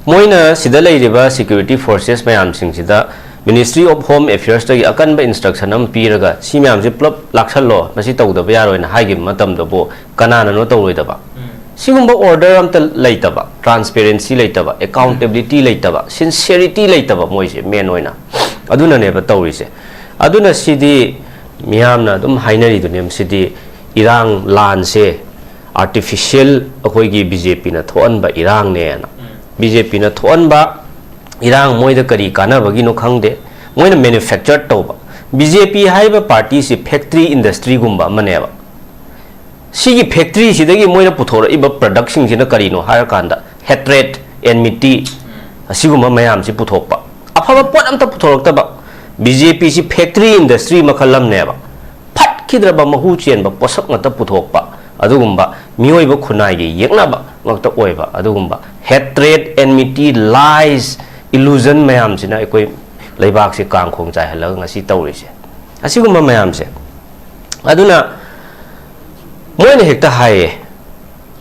ꯃꯣꯏꯅ ꯁꯤꯗ ꯂꯩꯔꯤꯕ security forces ꯃꯌꯥꯝꯁꯤꯡꯁꯤꯗ Ministry of Home Affairsꯇꯒꯤ ꯑꯀꯟꯕ instruction ꯑꯃ ꯄꯤꯔꯒ, "ꯁꯤ ꯃꯌꯥꯝꯁꯦ ꯄꯨꯂꯞ ꯂꯥꯛꯁꯜꯂꯣ, ꯃꯁꯤ ꯇꯧꯗꯕ ꯌꯥꯔꯣꯏꯅ" ꯍꯥꯏꯈꯤꯕ ꯃꯇꯝꯗꯕꯨ ꯀꯅꯥꯅꯅꯣ ꯇꯧꯔꯣꯏꯗꯕ? ꯎꯝ꯫ ꯁꯤꯒꯨꯝꯕ order ꯑꯝꯇ ꯂꯩꯇꯕ, transparency ꯂꯩꯇꯕ, accountability ꯂꯩꯇꯕ, sincerity ꯂꯩꯇꯕ, ꯃꯣꯏꯁꯦ ꯃꯦꯟ ꯑꯣꯏꯅ ꯑꯗꯨꯅꯅꯦꯕ ꯇꯧꯔꯤꯁꯦ꯫ ꯑꯗꯨꯅ ꯁꯤꯗꯤ ꯃꯤꯌꯥꯝꯅ ꯑꯗꯨꯝ ꯍꯥꯏꯅꯔꯤꯗꯨꯅꯦ, ꯃꯁꯤꯗꯤ ꯏꯔꯥꯡ ꯂꯥꯟꯁꯦ ꯑꯥꯔꯇꯤꯐꯤꯁꯤꯌꯦꯜ ꯑꯩꯈꯣꯏꯒꯤ ꯕꯤ ꯖꯦ ꯄꯤꯅ ꯊꯣꯛꯍꯟꯕ ꯏꯔꯥꯡꯅꯦꯅ꯫ ꯕꯤ ꯖꯦ ꯄꯤꯅ ꯊꯣꯛꯍꯟꯕ ꯏꯔꯥꯡ ꯃꯣꯏꯗ ꯀꯔꯤ ꯀꯥꯟꯅꯕꯒꯤꯅꯣ ꯈꯪꯗꯦ, ꯃꯣꯏꯅ ꯃꯦꯅꯨꯐꯦꯛꯆꯔ ꯇꯧꯕ꯫ ꯕꯤ ꯖꯦ ꯄꯤ ꯍꯥꯏꯔꯤꯕ ꯄꯥꯔꯇꯤꯁꯤ ꯐꯦꯛꯇ꯭ꯔꯤ ꯏꯟꯗꯁꯇ꯭ꯔꯤꯒꯨꯝꯕ ꯑꯃꯅꯦꯕ꯫ ꯁꯤꯒꯤ ꯐꯦꯛꯇ꯭ꯔꯤꯁꯤꯗꯒꯤ ꯃꯣꯏꯅ ꯄꯨꯊꯣꯔꯛꯏꯕ ꯄ꯭ꯔꯗꯛꯁꯤꯡꯁꯤꯅ ꯀꯔꯤꯅꯣ ꯍꯥꯏꯔꯀꯥꯟꯗ, ꯍꯦꯇ꯭ꯔꯦꯠ, ꯑꯦꯟꯃꯤꯇꯤ, ꯑꯁꯤꯒꯨꯝꯕ ꯃꯌꯥꯝꯁꯤ ꯄꯨꯊꯣꯛꯄ꯫ ꯑꯐꯕ ꯄꯣꯠ ꯑꯝꯇ ꯄꯨꯊꯣꯔꯛꯇꯕ꯫ ꯕꯤ ꯖꯦ ꯄꯤꯁꯤ ꯐꯦꯛꯇ꯭ꯔꯤ ꯏꯟꯗꯁꯇ꯭ꯔꯤ ꯃꯈꯜ ꯑꯃꯅꯦꯕ꯫ ꯐꯠꯈꯤꯗ꯭ꯔꯕ ꯃꯍꯨ ꯆꯦꯟꯕ ꯄꯣꯠꯁꯛ ꯉꯥꯛꯇ ꯄꯨꯊꯣꯛꯄ, ꯑꯗꯨꯒꯨꯝꯕ ꯃꯤꯑꯣꯏꯕ ꯈꯨꯟꯅꯥꯏꯒꯤ ꯌꯦꯛꯅꯕ ꯉꯥꯛꯇ ꯑꯣꯏꯕ, ꯑꯗꯨꯒꯨꯝꯕ ꯍꯦꯇ꯭ꯔꯦꯠ, ꯑꯦꯟꯃꯤꯇꯤ, ꯂꯥꯏꯁ, ꯏꯂꯨꯖꯟ ꯃꯌꯥꯝꯁꯤꯅ ꯑꯩꯈꯣꯏ ꯂꯩꯕꯥꯛꯁꯤ ꯀꯥꯡꯈꯣꯡ ꯆꯥꯏꯍꯜꯂꯒ ꯉꯁꯤ ꯇꯧꯔꯤꯁꯦ꯫ ꯑꯁꯤꯒꯨꯝꯕ ꯃꯌꯥꯝꯁꯦ꯫ ꯑꯗꯨꯅ ꯃꯣꯏꯅ ꯍꯦꯛꯇ ꯍꯥꯏꯌꯦ,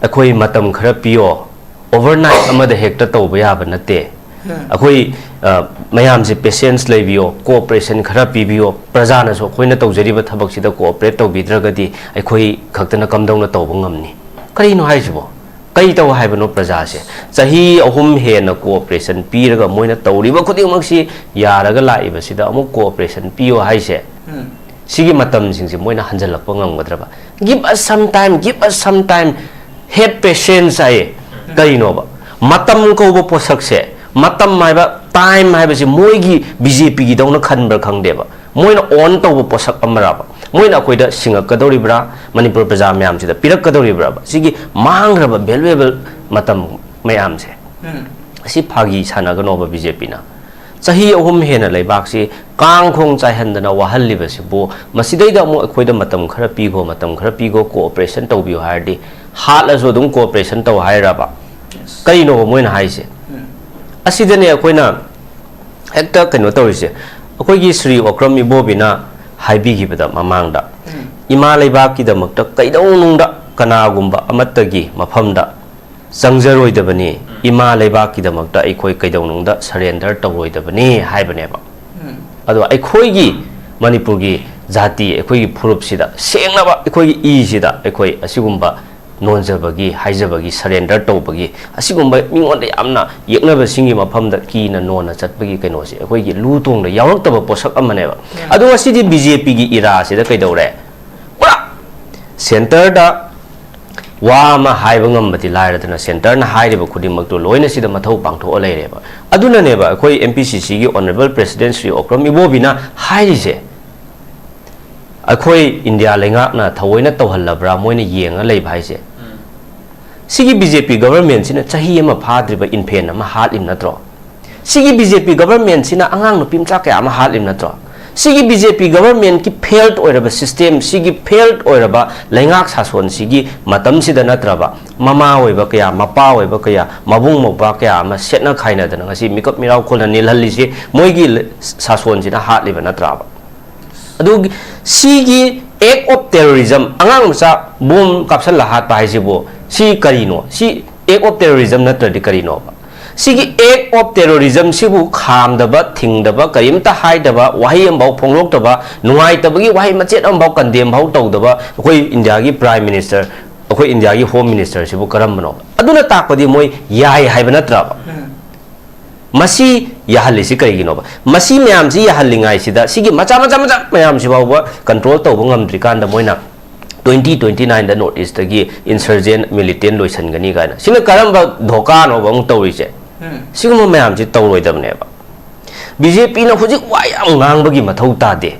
"ꯑꯩꯈꯣꯏ ꯃꯇꯝ ꯈꯔ ꯄꯤꯌꯣ, ꯑꯣꯚꯔꯅꯥꯏꯠ ꯑꯃꯗ ꯍꯦꯛꯇ ꯇꯧꯕ ꯌꯥꯕ ꯅꯠꯇꯦ꯫ ꯑꯩꯈꯣꯏ, ꯑ, ꯃꯌꯥꯝꯁꯦ ꯄꯦꯁꯦꯟꯁ ꯂꯩꯕꯤꯌꯣ, ꯀꯣꯑꯣꯄꯔꯦꯁꯟ ꯈꯔ ꯄꯤꯕꯤꯌꯣ, ꯄ꯭ꯔꯖꯥꯅꯁꯨ ꯑꯩꯈꯣꯏꯅ ꯇꯧꯖꯔꯤꯕ ꯊꯕꯛꯁꯤꯗ ꯀꯣꯑꯣꯄꯔꯦꯠ ꯇꯧꯕꯤꯗ꯭ꯔꯒꯗꯤ ꯑꯩꯈꯣꯏ ꯈꯛꯇꯅ ꯀꯝꯗꯧꯅ ꯇꯧꯕ ꯉꯝꯅꯤ?" ꯀꯔꯤꯅꯣ ꯍꯥꯏꯁꯤꯕꯣ? ꯀꯔꯤ ꯇꯧ ꯍꯥꯏꯕꯅꯣ ꯄ꯭ꯔꯖꯥꯁꯦ? ꯆꯍꯤ ꯑꯍꯨꯝ ꯍꯦꯟꯅ ꯀꯣꯑꯣꯄꯔꯦꯁꯟ ꯄꯤꯔꯒ ꯃꯣꯏꯅ ꯇꯧꯔꯤꯕ ꯈꯨꯗꯤꯡꯃꯛꯁꯤ ꯌꯥꯔꯒ ꯂꯥꯛꯏꯕꯁꯤꯗ ꯑꯃꯨꯛ ꯀꯣꯑꯣꯄꯔꯦꯁꯟ ꯄꯤꯌꯣ ꯍꯥꯏꯁꯦ? ꯁꯤꯒꯤ ꯃꯇꯝꯁꯤꯡꯁꯦ ꯃꯣꯏꯅ ꯍꯟꯖꯜꯂꯛꯄ ꯉꯝꯒꯗ꯭ꯔꯕ? "Give us some time, give us some time, have patience" ꯍꯥꯏꯌꯦ꯫ ꯀꯔꯤꯅꯣꯕ? ꯃꯇꯝ ꯀꯧꯕ ꯄꯣꯠꯁꯛꯁꯦ, ꯃꯇꯝ ꯍꯥꯏꯕ, ꯇꯥꯏꯝ ꯍꯥꯏꯕꯁꯦ ꯃꯣꯏꯒꯤ ꯕꯤ ꯖꯦ ꯄꯤꯒꯤꯗꯧꯅ ꯈꯟꯕ꯭ꯔꯥ ꯈꯪꯗꯦꯕ꯫ ꯃꯣꯏꯅ ꯑꯣꯟ ꯇꯧꯕ ꯄꯣꯠꯁꯛ ꯑꯃꯔꯕ? ꯃꯣꯏꯅ ꯑꯩꯈꯣꯏꯗ ꯁꯤꯡꯉꯛꯀꯗꯧꯔꯤꯕ꯭ꯔꯥ? ꯃꯅꯤꯄꯨꯔ ꯄ꯭ꯔꯖꯥ ꯃꯌꯥꯝꯁꯤꯗ ꯄꯤꯔꯛꯀꯗꯧꯔꯤꯕ꯭ꯔꯕ? ꯁꯤꯒꯤ ꯃꯥꯡꯈ꯭ꯔꯕ ꯚꯦꯂꯨꯑꯦꯕꯜ ꯃꯇꯝ ꯃꯌꯥꯝꯁꯦ, ꯑꯁꯤ ꯐꯥꯒꯤ ꯁꯥꯟꯅꯒꯅꯣꯕ ꯕꯤ ꯖꯦ ꯄꯤꯅ꯫ ꯆꯍꯤ ꯑꯍꯨꯝ ꯍꯦꯟꯅ ꯂꯩꯕꯥꯛꯁꯤ ꯀꯥꯡꯈꯣꯡ ꯆꯥꯏꯍꯟꯗꯅ ꯋꯥꯍꯜꯂꯤꯕꯁꯤꯕꯨ, ꯃꯁꯤꯗꯩꯗ ꯑꯃꯨꯛ ꯑꯩꯈꯣꯏꯗ ꯃꯇꯝ ꯈꯔ ꯄꯤꯈꯣ, ꯃꯇꯝ ꯈꯔ ꯄꯤꯈꯣ, ꯀꯣꯑꯣꯄꯔꯦꯁꯟ ꯇꯧꯕꯤꯌꯨ ꯍꯥꯏꯔꯗꯤ, ꯍꯥꯠꯂꯁꯨ ꯑꯗꯨꯝ ꯀꯣꯑꯣꯄꯔꯦꯁꯟ ꯇꯧ ꯍꯥꯏꯔꯕ? ꯀꯔꯤꯅꯣꯕ ꯃꯣꯏꯅ ꯍꯥꯏꯁꯦ? ꯑꯁꯤꯗꯅꯦ ꯑꯩꯈꯣꯏꯅ ꯍꯦꯛꯇ ꯀꯩꯅꯣ ꯇꯧꯔꯤꯁꯦ꯫ ꯑꯩꯈꯣꯏꯒꯤ ꯁ꯭ꯔꯤ ꯑꯣꯀ꯭ꯔꯝ ꯏꯕꯣꯕꯤꯅ ꯍꯥꯏꯕꯤꯈꯤꯕꯗ ꯃꯃꯥꯡꯗ, "ꯏꯃꯥ ꯂꯩꯕꯥꯛꯀꯤꯗꯃꯛꯇ ꯀꯩꯗꯧꯅꯨꯡꯗ ꯀꯅꯥꯒꯨꯝꯕ ꯑꯃꯠꯇꯒꯤ ꯃꯐꯝꯗ ꯆꯪꯖꯔꯣꯏꯗꯕꯅꯤ꯫ ꯏꯃꯥ ꯂꯩꯕꯥꯛꯀꯤꯗꯃꯛꯇ ꯑꯩꯈꯣꯏ ꯀꯩꯗꯧꯅꯨꯡꯗ ꯁꯔꯦꯟꯗꯔ ꯇꯧꯔꯣꯏꯗꯕꯅꯤ" ꯍꯥꯏꯕꯅꯦꯕ꯫ ꯑꯗꯣ ꯑꯩꯈꯣꯏꯒꯤ ꯃꯅꯤꯄꯨꯔꯒꯤ ꯖꯥꯇꯤ, ꯑꯩꯈꯣꯏꯒꯤ ꯐꯨꯔꯨꯞꯁꯤꯗ, ꯁꯦꯡꯂꯕ ꯑꯩꯈꯣꯏꯒꯤ ꯏꯁꯤꯗ ꯑꯩꯈꯣꯏ ꯑꯁꯤꯒꯨꯝꯕ ꯅꯣꯟꯖꯕꯒꯤ, ꯍꯥꯏꯖꯕꯒꯤ, surrender ꯇꯧꯕꯒꯤ, ꯑꯁꯤꯒꯨꯝꯕ ꯃꯤꯉꯣꯟꯗ ꯌꯥꯝꯅ ꯌꯦꯛꯅꯕꯁꯤꯡꯒꯤ ꯃꯐꯝꯗ ꯀꯤꯅ ꯅꯣꯟꯅ ꯆꯠꯄꯒꯤ ꯀꯩꯅꯣꯁꯦ ꯑꯩꯈꯣꯏꯒꯤ ꯂꯨ ꯇꯣꯡꯗ ꯌꯥꯎꯔꯛꯇꯕ ꯄꯣꯠꯁꯛ ꯑꯃꯅꯦꯕ꯫ ꯑꯗꯣ ꯉꯁꯤꯗꯤ ꯕꯤ ꯖꯦ ꯄꯤꯒꯤ ꯏꯔꯥꯁꯤꯗ ꯀꯩꯗꯧꯔꯦ? ꯄꯨꯔꯥ centreꯗ ꯋꯥ ꯑꯃ ꯍꯥꯏꯕ ꯉꯝꯕꯗꯤ ꯂꯥꯏꯔꯗꯅ, centreꯅ ꯍꯥꯏꯔꯤꯕ ꯈꯨꯗꯤꯡꯃꯛꯇꯨ ꯂꯣꯏꯅ ꯁꯤꯗ ꯃꯊꯧ ꯄꯥꯡꯊꯣꯛꯑ ꯂꯩꯔꯦꯕ꯫ ꯑꯗꯨꯅꯅꯦꯕ ꯑꯩꯈꯣꯏ M P C Cꯒꯤ honourable president Shri Okram ꯏꯕꯣꯕꯤꯅ ꯍꯥꯏꯔꯤꯁꯦ, ꯑꯩꯈꯣꯏ ꯏꯟꯗꯤꯌꯥ ꯂꯩꯉꯥꯛꯅ ꯊꯑꯣꯏꯅ ꯇꯧꯍꯜꯂꯕ꯭ꯔꯥ ꯃꯣꯏꯅ ꯌꯦꯡꯉ ꯂꯩꯕ ꯍꯥꯏꯁꯦ? ꯁꯤꯒꯤ B J P governmentꯁꯤꯅ ꯆꯍꯤ ꯑꯃ ꯐꯥꯗ꯭ꯔꯤꯕ ꯏꯟꯐꯦꯟ ꯑꯃ ꯍꯥꯠꯂꯤꯕ ꯅꯠꯇ꯭ꯔꯣ? ꯁꯤꯒꯤ B J P governmentꯁꯤꯅ ꯑꯉꯥꯡ ꯅꯨꯄꯤ ꯃꯆꯥ ꯀꯌꯥ ꯑꯃ ꯍꯥꯠꯂꯤꯕ ꯅꯠꯇ꯭ꯔꯣ? ꯁꯤꯒꯤ B J P governmentꯀꯤ failed ꯑꯣꯏꯔꯕ system, ꯁꯤꯒꯤ failed ꯑꯣꯏꯔꯕ ꯂꯩꯉꯥꯛ ꯁꯥꯁꯣꯟꯁꯤꯒꯤ ꯃꯇꯝꯁꯤꯗ ꯅꯠꯇ꯭ꯔꯕ ꯃꯃꯥ ꯑꯣꯏꯕ ꯀꯌꯥ, ꯃꯄꯥ ꯑꯣꯏꯕ ꯀꯌꯥ, ꯃꯕꯨꯡ ꯃꯧꯄ꯭ꯋꯥ ꯀꯌꯥ ꯑꯃ ꯁꯦꯠꯅ ꯈꯥꯏꯅꯗꯅ ꯉꯁꯤ ꯃꯤꯀꯞ ꯃꯤꯔꯥꯎ ꯈꯣꯜꯅ ꯅꯤꯜꯍꯜꯂꯤꯁꯤ ꯃꯣꯏꯒꯤ ꯁꯥꯁꯣꯟꯁꯤꯅ ꯍꯥꯠꯂꯤꯕ ꯅꯠꯇ꯭ꯔꯕ? ꯑꯗꯨꯒꯤ, ꯁꯤꯒꯤ act of terrorism, ꯑꯉꯥꯡ ꯃꯆꯥ ꯕꯣꯝ ꯀꯥꯞꯁꯜꯂ ꯍꯥꯠꯄ ꯍꯥꯏꯁꯤꯕꯨ ꯁꯤ ꯀꯔꯤꯅꯣ? ꯁꯤ act of terrorism ꯅꯠꯇ꯭ꯔꯗꯤ ꯀꯔꯤꯅꯣꯕ? ꯁꯤꯒꯤ act of terrorism ꯁꯤꯕꯨ ꯈꯥꯝꯗꯕ, ꯊꯤꯡꯗꯕ, ꯀꯔꯤꯝꯇ ꯍꯥꯏꯗꯕ, ꯋꯥꯍꯩ ꯑꯃꯐꯥꯎ ꯐꯣꯡꯗꯣꯛꯇꯕ, ꯅꯨꯡꯉꯥꯏꯇꯕꯒꯤ ꯋꯥꯍꯩ ꯃꯆꯦꯠ ꯑꯃꯐꯥꯎ condemn ꯐꯥꯎ ꯇꯧꯗꯕ ꯑꯩꯈꯣꯏ ꯏꯟꯗꯤꯌꯥꯒꯤ Prime Minister, ꯑꯩꯈꯣꯏ ꯏꯟꯗꯤꯌꯥꯒꯤ Home Minister ꯁꯤꯕꯨ ꯀꯔꯝꯕꯅꯣ? ꯑꯗꯨꯅ ꯇꯥꯛꯄꯗꯤ ꯃꯣꯏ ꯌꯥꯏ ꯍꯥꯏꯕ ꯅꯠꯇ꯭ꯔꯕ? ꯃꯁꯤ ꯌꯥꯍꯜꯂꯤꯁꯤ ꯀꯔꯤꯒꯤꯅꯣꯕ? ꯃꯁꯤ ꯃꯌꯥꯝꯁꯤ ꯌꯥꯍꯜꯂꯤꯉꯥꯏꯁꯤꯗ ꯁꯤꯒꯤ ꯃꯆꯥ ꯃꯆꯥ ꯃꯆꯥ ꯃꯌꯥꯝꯁꯤ ꯐꯥꯎꯕ control ꯇꯧꯕ ꯉꯝꯗ꯭ꯔꯤꯀꯥꯟꯗ ꯃꯣꯏꯅ twenty twenty nineꯗ North Eastꯇꯒꯤ insurgent, militant ꯂꯣꯏꯁꯤꯟꯒꯅꯤ ꯀꯥꯏꯅ, ꯁꯤꯅ ꯀꯔꯝꯕ ꯙꯣꯀꯥꯅꯣꯕ ꯑꯃꯨꯛ ꯇꯧꯔꯤꯁꯦ? ꯎꯝ꯫ ꯁꯤꯒꯨꯝꯕ ꯃꯌꯥꯝꯁꯤ ꯇꯧꯔꯣꯏꯗꯕꯅꯦꯕ꯫ B J Pꯅ ꯍꯧꯖꯤꯛ ꯋꯥ ꯌꯥꯝ ꯉꯥꯡꯕꯒꯤ ꯃꯊꯧ ꯇꯥꯗꯦ꯫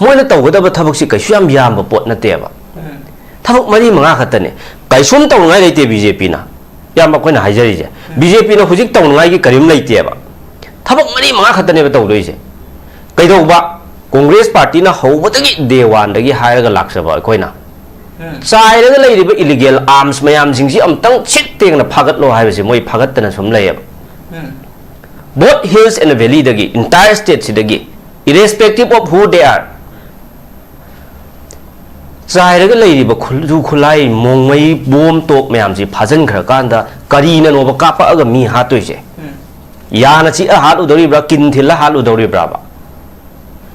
ꯃꯣꯏꯅ ꯇꯧꯒꯗꯕ ꯊꯕꯛꯁꯤ ꯀꯩꯁꯨ ꯌꯥꯝ ꯌꯥꯝꯕ ꯄꯣꯠ ꯅꯠꯇꯦꯕ꯫ ꯎꯝ꯫ ꯊꯕꯛ ꯃꯔꯤ ꯃꯉꯥ ꯈꯛꯇꯅꯦ꯫ ꯀꯩꯁꯨꯝ ꯇꯧꯅꯤꯡꯉꯥꯏ ꯂꯩꯇꯦ B J Pꯅ꯫ ꯏꯌꯥꯝꯕ ꯑꯩꯈꯣꯏꯅ ꯍꯥꯏꯖꯔꯤꯁꯦ, ꯎꯝ꯫ B J Pꯅ ꯍꯧꯖꯤꯛ ꯇꯧꯅꯤꯡꯉꯥꯏꯒꯤ ꯀꯔꯤꯝ ꯂꯩꯇꯦꯕ꯫ ꯊꯕꯛ ꯃꯔꯤ ꯃꯉꯥ ꯈꯛꯇꯅꯦꯕ ꯇꯧꯗꯣꯏꯁꯦ꯫ ꯀꯩꯗꯧꯕ? Congress partyꯅ ꯍꯧꯕꯗꯒꯤ day oneꯗꯒꯤ ꯍꯥꯏꯔꯒ ꯂꯥꯛꯆꯕ ꯑꯩꯈꯣꯏꯅ, ꯎꯝ꯫ ꯆꯥꯏꯔꯒ ꯂꯩꯔꯤꯕ illegal arms ꯃꯌꯥꯝꯁꯤꯡꯁꯤ ꯑꯃꯨꯛꯇꯪ ꯁꯤꯠ ꯇꯦꯡꯅ ꯐꯥꯒꯠꯂꯣ ꯍꯥꯏꯕꯁꯦ ꯃꯣꯏ ꯐꯥꯒꯠꯇꯅ ꯁꯨꯝ ꯂꯩꯌꯦꯕ꯫ ꯎꯝ꯫ Both hills and valleyꯗꯒꯤ, entire stateꯁꯤꯗꯒꯤ, irrespective of who they are, ꯆꯥꯏꯔꯒ ꯂꯩꯔꯤꯕ ꯈꯨꯠꯁꯨ ꯈꯨꯠꯂꯥꯏ, ꯃꯣꯡꯃꯩ, ꯕꯣꯝ, ꯇꯣꯞ ꯃꯌꯥꯝꯁꯤ ꯐꯥꯖꯤꯟꯈ꯭ꯔꯀꯥꯟꯗ ꯀꯔꯤꯅꯅꯣꯕ ꯀꯥꯞꯄꯛꯑꯒ ꯃꯤ ꯍꯥꯠꯇꯣꯏꯁꯦ? ꯎꯝ꯫ ꯌꯥꯅ ꯆꯤꯛꯑ ꯍꯥꯠꯂꯨꯗꯧꯔꯤꯕ꯭ꯔꯥ, ꯀꯤꯟ ꯊꯤꯜꯂ ꯍꯥꯠꯂꯨꯗꯧꯔꯤꯕ꯭ꯔꯥꯕ?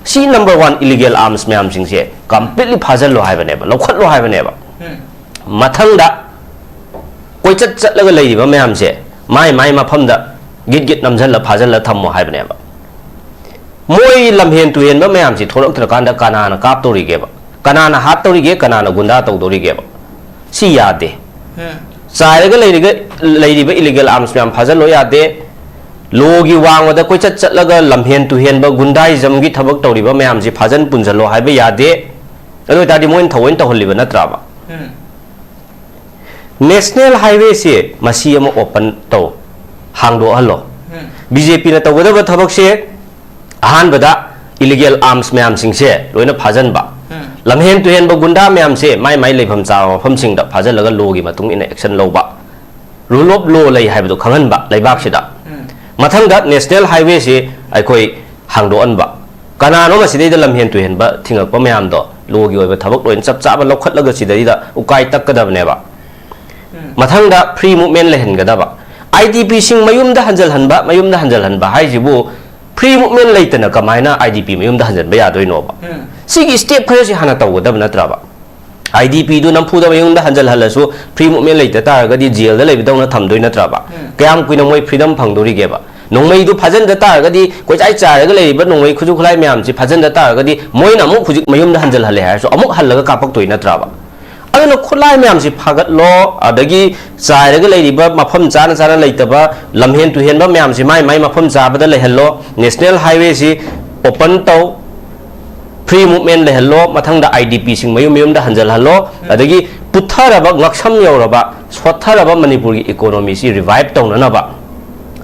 ꯁꯤ number one illegal arms ꯃꯌꯥꯝꯁꯤꯡꯁꯦ completely ꯐꯥꯖꯤꯜꯂꯣ ꯍꯥꯏꯕꯅꯦꯕ, ꯂꯧꯈꯠꯂꯣ ꯍꯥꯏꯕꯅꯦꯕ꯫ ꯎꯝ꯫ ꯃꯊꯪꯗ ꯀꯣꯏꯆꯠ ꯆꯠꯂꯒ ꯂꯩꯔꯤꯕ ꯃꯌꯥꯝꯁꯦ ꯃꯥꯏ ꯃꯥꯏ ꯃꯐꯝꯗ ꯒꯤꯠ ꯒꯤꯠ ꯅꯝꯁꯤꯜꯂ ꯐꯥꯖꯤꯜꯂ ꯊꯝꯃꯣ ꯍꯥꯏꯕꯅꯦꯕ꯫ ꯃꯣꯏ ꯂꯝꯍꯦꯟ ꯇꯨꯍꯦꯟꯕ ꯃꯌꯥꯝꯁꯤ ꯊꯣꯛꯂꯛꯇ꯭ꯔꯀꯥꯟꯗ ꯀꯅꯥꯅ ꯀꯥꯞꯇꯧꯔꯤꯒꯦꯕ? ꯀꯅꯥꯅ ꯍꯥꯠꯇꯧꯔꯤꯒꯦ? ꯀꯅꯥꯅ ꯒꯨꯟꯗꯥ ꯇꯧꯗꯧꯔꯤꯒꯦꯕ? ꯁꯤ ꯌꯥꯗꯦ꯫ ꯎꯝ꯫ ꯆꯥꯏꯔꯒ ꯂꯩꯔꯤꯒ-, ꯂꯩꯔꯤꯕ ꯏꯂꯤꯒꯦꯜ ꯑꯥꯔꯝꯁ ꯃꯌꯥꯝ ꯐꯥꯖꯤꯜꯂꯣ ꯌꯥꯗꯦ꯫ ꯂꯣꯒꯤ ꯋꯥꯡꯃꯗ ꯀꯣꯏꯆꯠ ꯆꯠꯂꯒ ꯂꯝꯍꯦꯟ ꯇꯨꯍꯦꯟꯕ ꯒꯨꯟꯗꯥꯏꯖꯝꯒꯤ ꯊꯕꯛ ꯇꯧꯔꯤꯕ ꯃꯌꯥꯝꯁꯤ ꯐꯥꯖꯟ ꯄꯨꯟꯁꯤꯜꯂꯣ ꯍꯥꯏꯕ ꯌꯥꯗꯦ꯫ ꯑꯗꯨ ꯑꯣꯏꯇꯥꯔꯗꯤ ꯃꯣꯏꯅ ꯊꯑꯣꯏꯅ ꯇꯧꯍꯜꯂꯤꯕ ꯅꯠꯇ꯭ꯔꯕ? ꯎꯝ꯫ ꯅꯦꯁꯅꯦꯜ ꯍꯥꯏꯋꯦꯁꯤ ꯃꯁꯤ ꯑꯃ ꯑꯣꯄꯟ ꯇꯧ, ꯍꯥꯡꯗꯣꯛꯍꯜꯂꯣ꯫ ꯎꯝ꯫ ꯕꯤ ꯖꯦ ꯄꯤꯅ ꯇꯧꯒꯗꯕ ꯊꯕꯛꯁꯦ ꯑꯍꯥꯟꯕꯗ ꯏꯂꯤꯒꯦꯜ ꯑꯥꯔꯝꯁ ꯃꯌꯥꯝꯁꯤꯡꯁꯦ ꯂꯣꯏꯅ ꯐꯥꯖꯟꯕ, ꯎꯝ꯫ ꯂꯝꯍꯦꯟ ꯇꯨꯍꯦꯟꯕ ꯒꯨꯟꯗꯥ ꯃꯌꯥꯝꯁꯦ ꯃꯥꯏ ꯃꯥꯏ ꯂꯩꯐꯝ ꯆꯥꯕ ꯃꯐꯝꯁꯤꯡꯗ ꯐꯥꯖꯜꯂꯒ ꯂꯣꯒꯤ ꯃꯇꯨꯡ ꯏꯟꯅ ꯑꯦꯛꯁꯟ ꯂꯧꯕ, ꯔꯨꯜ ꯑꯣꯐ ꯂꯣ ꯂꯩ ꯍꯥꯏꯕꯗꯨ ꯈꯪꯍꯟꯕ ꯂꯩꯕꯥꯛꯁꯤꯗ꯫ ꯎꯝ꯫ ꯃꯊꯪꯗ ꯅꯦꯁꯅꯦꯜ ꯍꯥꯏꯋꯦꯁꯤ ꯑꯩꯈꯣꯏ ꯍꯥꯡꯗꯣꯛꯍꯟꯕ꯫ ꯀꯅꯥꯅꯣ ꯃꯁꯤꯗꯩꯗ ꯂꯝꯍꯦꯟ ꯇꯨꯍꯦꯟꯕ ꯊꯤꯡꯉꯛꯄ ꯃꯌꯥꯝꯗꯣ ꯂꯣꯒꯤ ꯑꯣꯏꯕ ꯊꯕꯛ ꯂꯣꯏꯅ ꯆꯞ ꯆꯥꯕ ꯂꯧꯈꯠꯂꯒ ꯁꯤꯗꯩꯗ ꯎꯀꯥꯏ ꯇꯛꯀꯗꯕꯅꯦꯕ꯫ ꯎꯝ꯫ ꯃꯊꯪꯗ ꯐ꯭ꯔꯤ ꯃꯨꯞꯃꯦꯟ ꯂꯩꯍꯟꯒꯗꯕ꯫ ꯑꯥꯏ ꯗꯤ ꯄꯤꯁꯤꯡ ꯃꯌꯨꯝꯗ ꯍꯟꯖꯜꯍꯟꯕ, ꯃꯌꯨꯝꯗ ꯍꯟꯖꯜꯍꯟꯕ ꯍꯥꯏꯁꯤꯕꯨ ꯐ꯭ꯔꯤ ꯃꯨꯞꯃꯦꯟ ꯂꯩꯇꯅ ꯀꯃꯥꯏꯅ ꯑꯥꯏ ꯗꯤ ꯄꯤ ꯃꯌꯨꯝꯗ ꯍꯟꯖꯟꯕ ꯌꯥꯗꯣꯏꯅꯣꯕ? ꯎꯝ꯫ ꯁꯤꯒꯤ ꯁ꯭ꯇꯦꯞ ꯈꯔꯁꯤ ꯍꯥꯟꯅ ꯇꯧꯒꯗꯕ ꯅꯠꯇ꯭ꯔꯕ? ꯑꯥꯏ ꯗꯤ ꯄꯤꯗꯨ ꯅꯝꯐꯨꯗ ꯃꯌꯨꯝꯗ ꯍꯟꯖꯜꯍꯜꯂꯁꯨ ꯐ꯭ꯔꯤ ꯃꯨꯞꯃꯦꯟ ꯂꯩꯇ ꯇꯥꯔꯒꯗꯤ ꯖꯦꯜꯗ ꯂꯩꯕꯗꯧꯅ ꯊꯝꯗꯣꯏ ꯅꯠꯇ꯭ꯔꯕ? ꯎꯝ꯫ ꯀꯌꯥꯝ ꯀꯨꯏꯅ ꯃꯣꯏ ꯐ꯭ꯔꯤꯗꯝ ꯐꯪꯗꯣꯔꯤꯒꯦꯕ? ꯅꯣꯡꯃꯩꯗꯨ ꯐꯥꯖꯟꯗ ꯇꯥꯔꯒꯗꯤ, ꯀꯣꯏꯆꯥꯏ ꯆꯥꯏꯔꯒ ꯂꯩꯔꯤꯕ ꯅꯣꯡꯃꯩ ꯈꯨꯠꯁꯨ ꯈꯨꯠꯂꯥꯏ ꯃꯌꯥꯝꯁꯤ ꯐꯥꯖꯟꯗ ꯇꯥꯔꯒꯗꯤ ꯃꯣꯏꯅ ꯑꯃꯨꯛ ꯍꯧꯖꯤꯛ ꯃꯌꯨꯝꯗ ꯍꯟꯖꯜꯍꯜꯂꯦ ꯍꯥꯏꯔꯁꯨ ꯑꯃꯨꯛ ꯍꯜꯂꯒ ꯀꯥꯞꯄꯛꯇꯣꯏ ꯅꯠꯇ꯭ꯔꯕ? ꯑꯗꯨꯅ ꯈꯨꯠꯂꯥꯏ ꯃꯌꯥꯝꯁꯤ ꯐꯥꯒꯠꯂꯣ, ꯑꯗꯒꯤ ꯆꯥꯏꯔꯒ ꯂꯩꯔꯤꯕ ꯃꯐꯝ ꯆꯥꯅ ꯆꯥꯅ ꯂꯩꯇꯕ ꯂꯝꯍꯦꯟ ꯇꯨꯍꯦꯟꯕ ꯃꯌꯥꯝꯁꯤ ꯃꯥꯏ ꯃꯥꯏ ꯃꯐꯝ ꯆꯥꯕꯗ ꯂꯩꯍꯜꯂꯣ, ꯅꯦꯁꯅꯦꯜ ꯍꯥꯏꯋꯦꯁꯤ ꯑꯣꯄꯟ ꯇꯧ, ꯐ꯭ꯔꯤ ꯃꯨꯞꯃꯦꯟ ꯂꯩꯍꯜꯂꯣ, ꯃꯊꯪꯗ ꯑꯥꯏ ꯗꯤ ꯄꯤꯁꯤꯡ ꯃꯌꯨꯝ ꯃꯌꯨꯝꯗ ꯍꯟꯖꯜꯍꯜꯂꯣ, ꯎꯝ꯫ ꯑꯗꯒꯤ ꯄꯨꯠꯊꯔꯕ, ꯉꯛꯁꯝ ꯌꯧꯔꯕ, ꯁꯣꯠꯊꯔꯕ ꯃꯅꯤꯄꯨꯔꯒꯤ ꯏꯀꯣꯅꯣꯃꯤꯁꯤ ꯔꯤꯚꯥꯏꯚ ꯇꯧꯅꯅꯕ,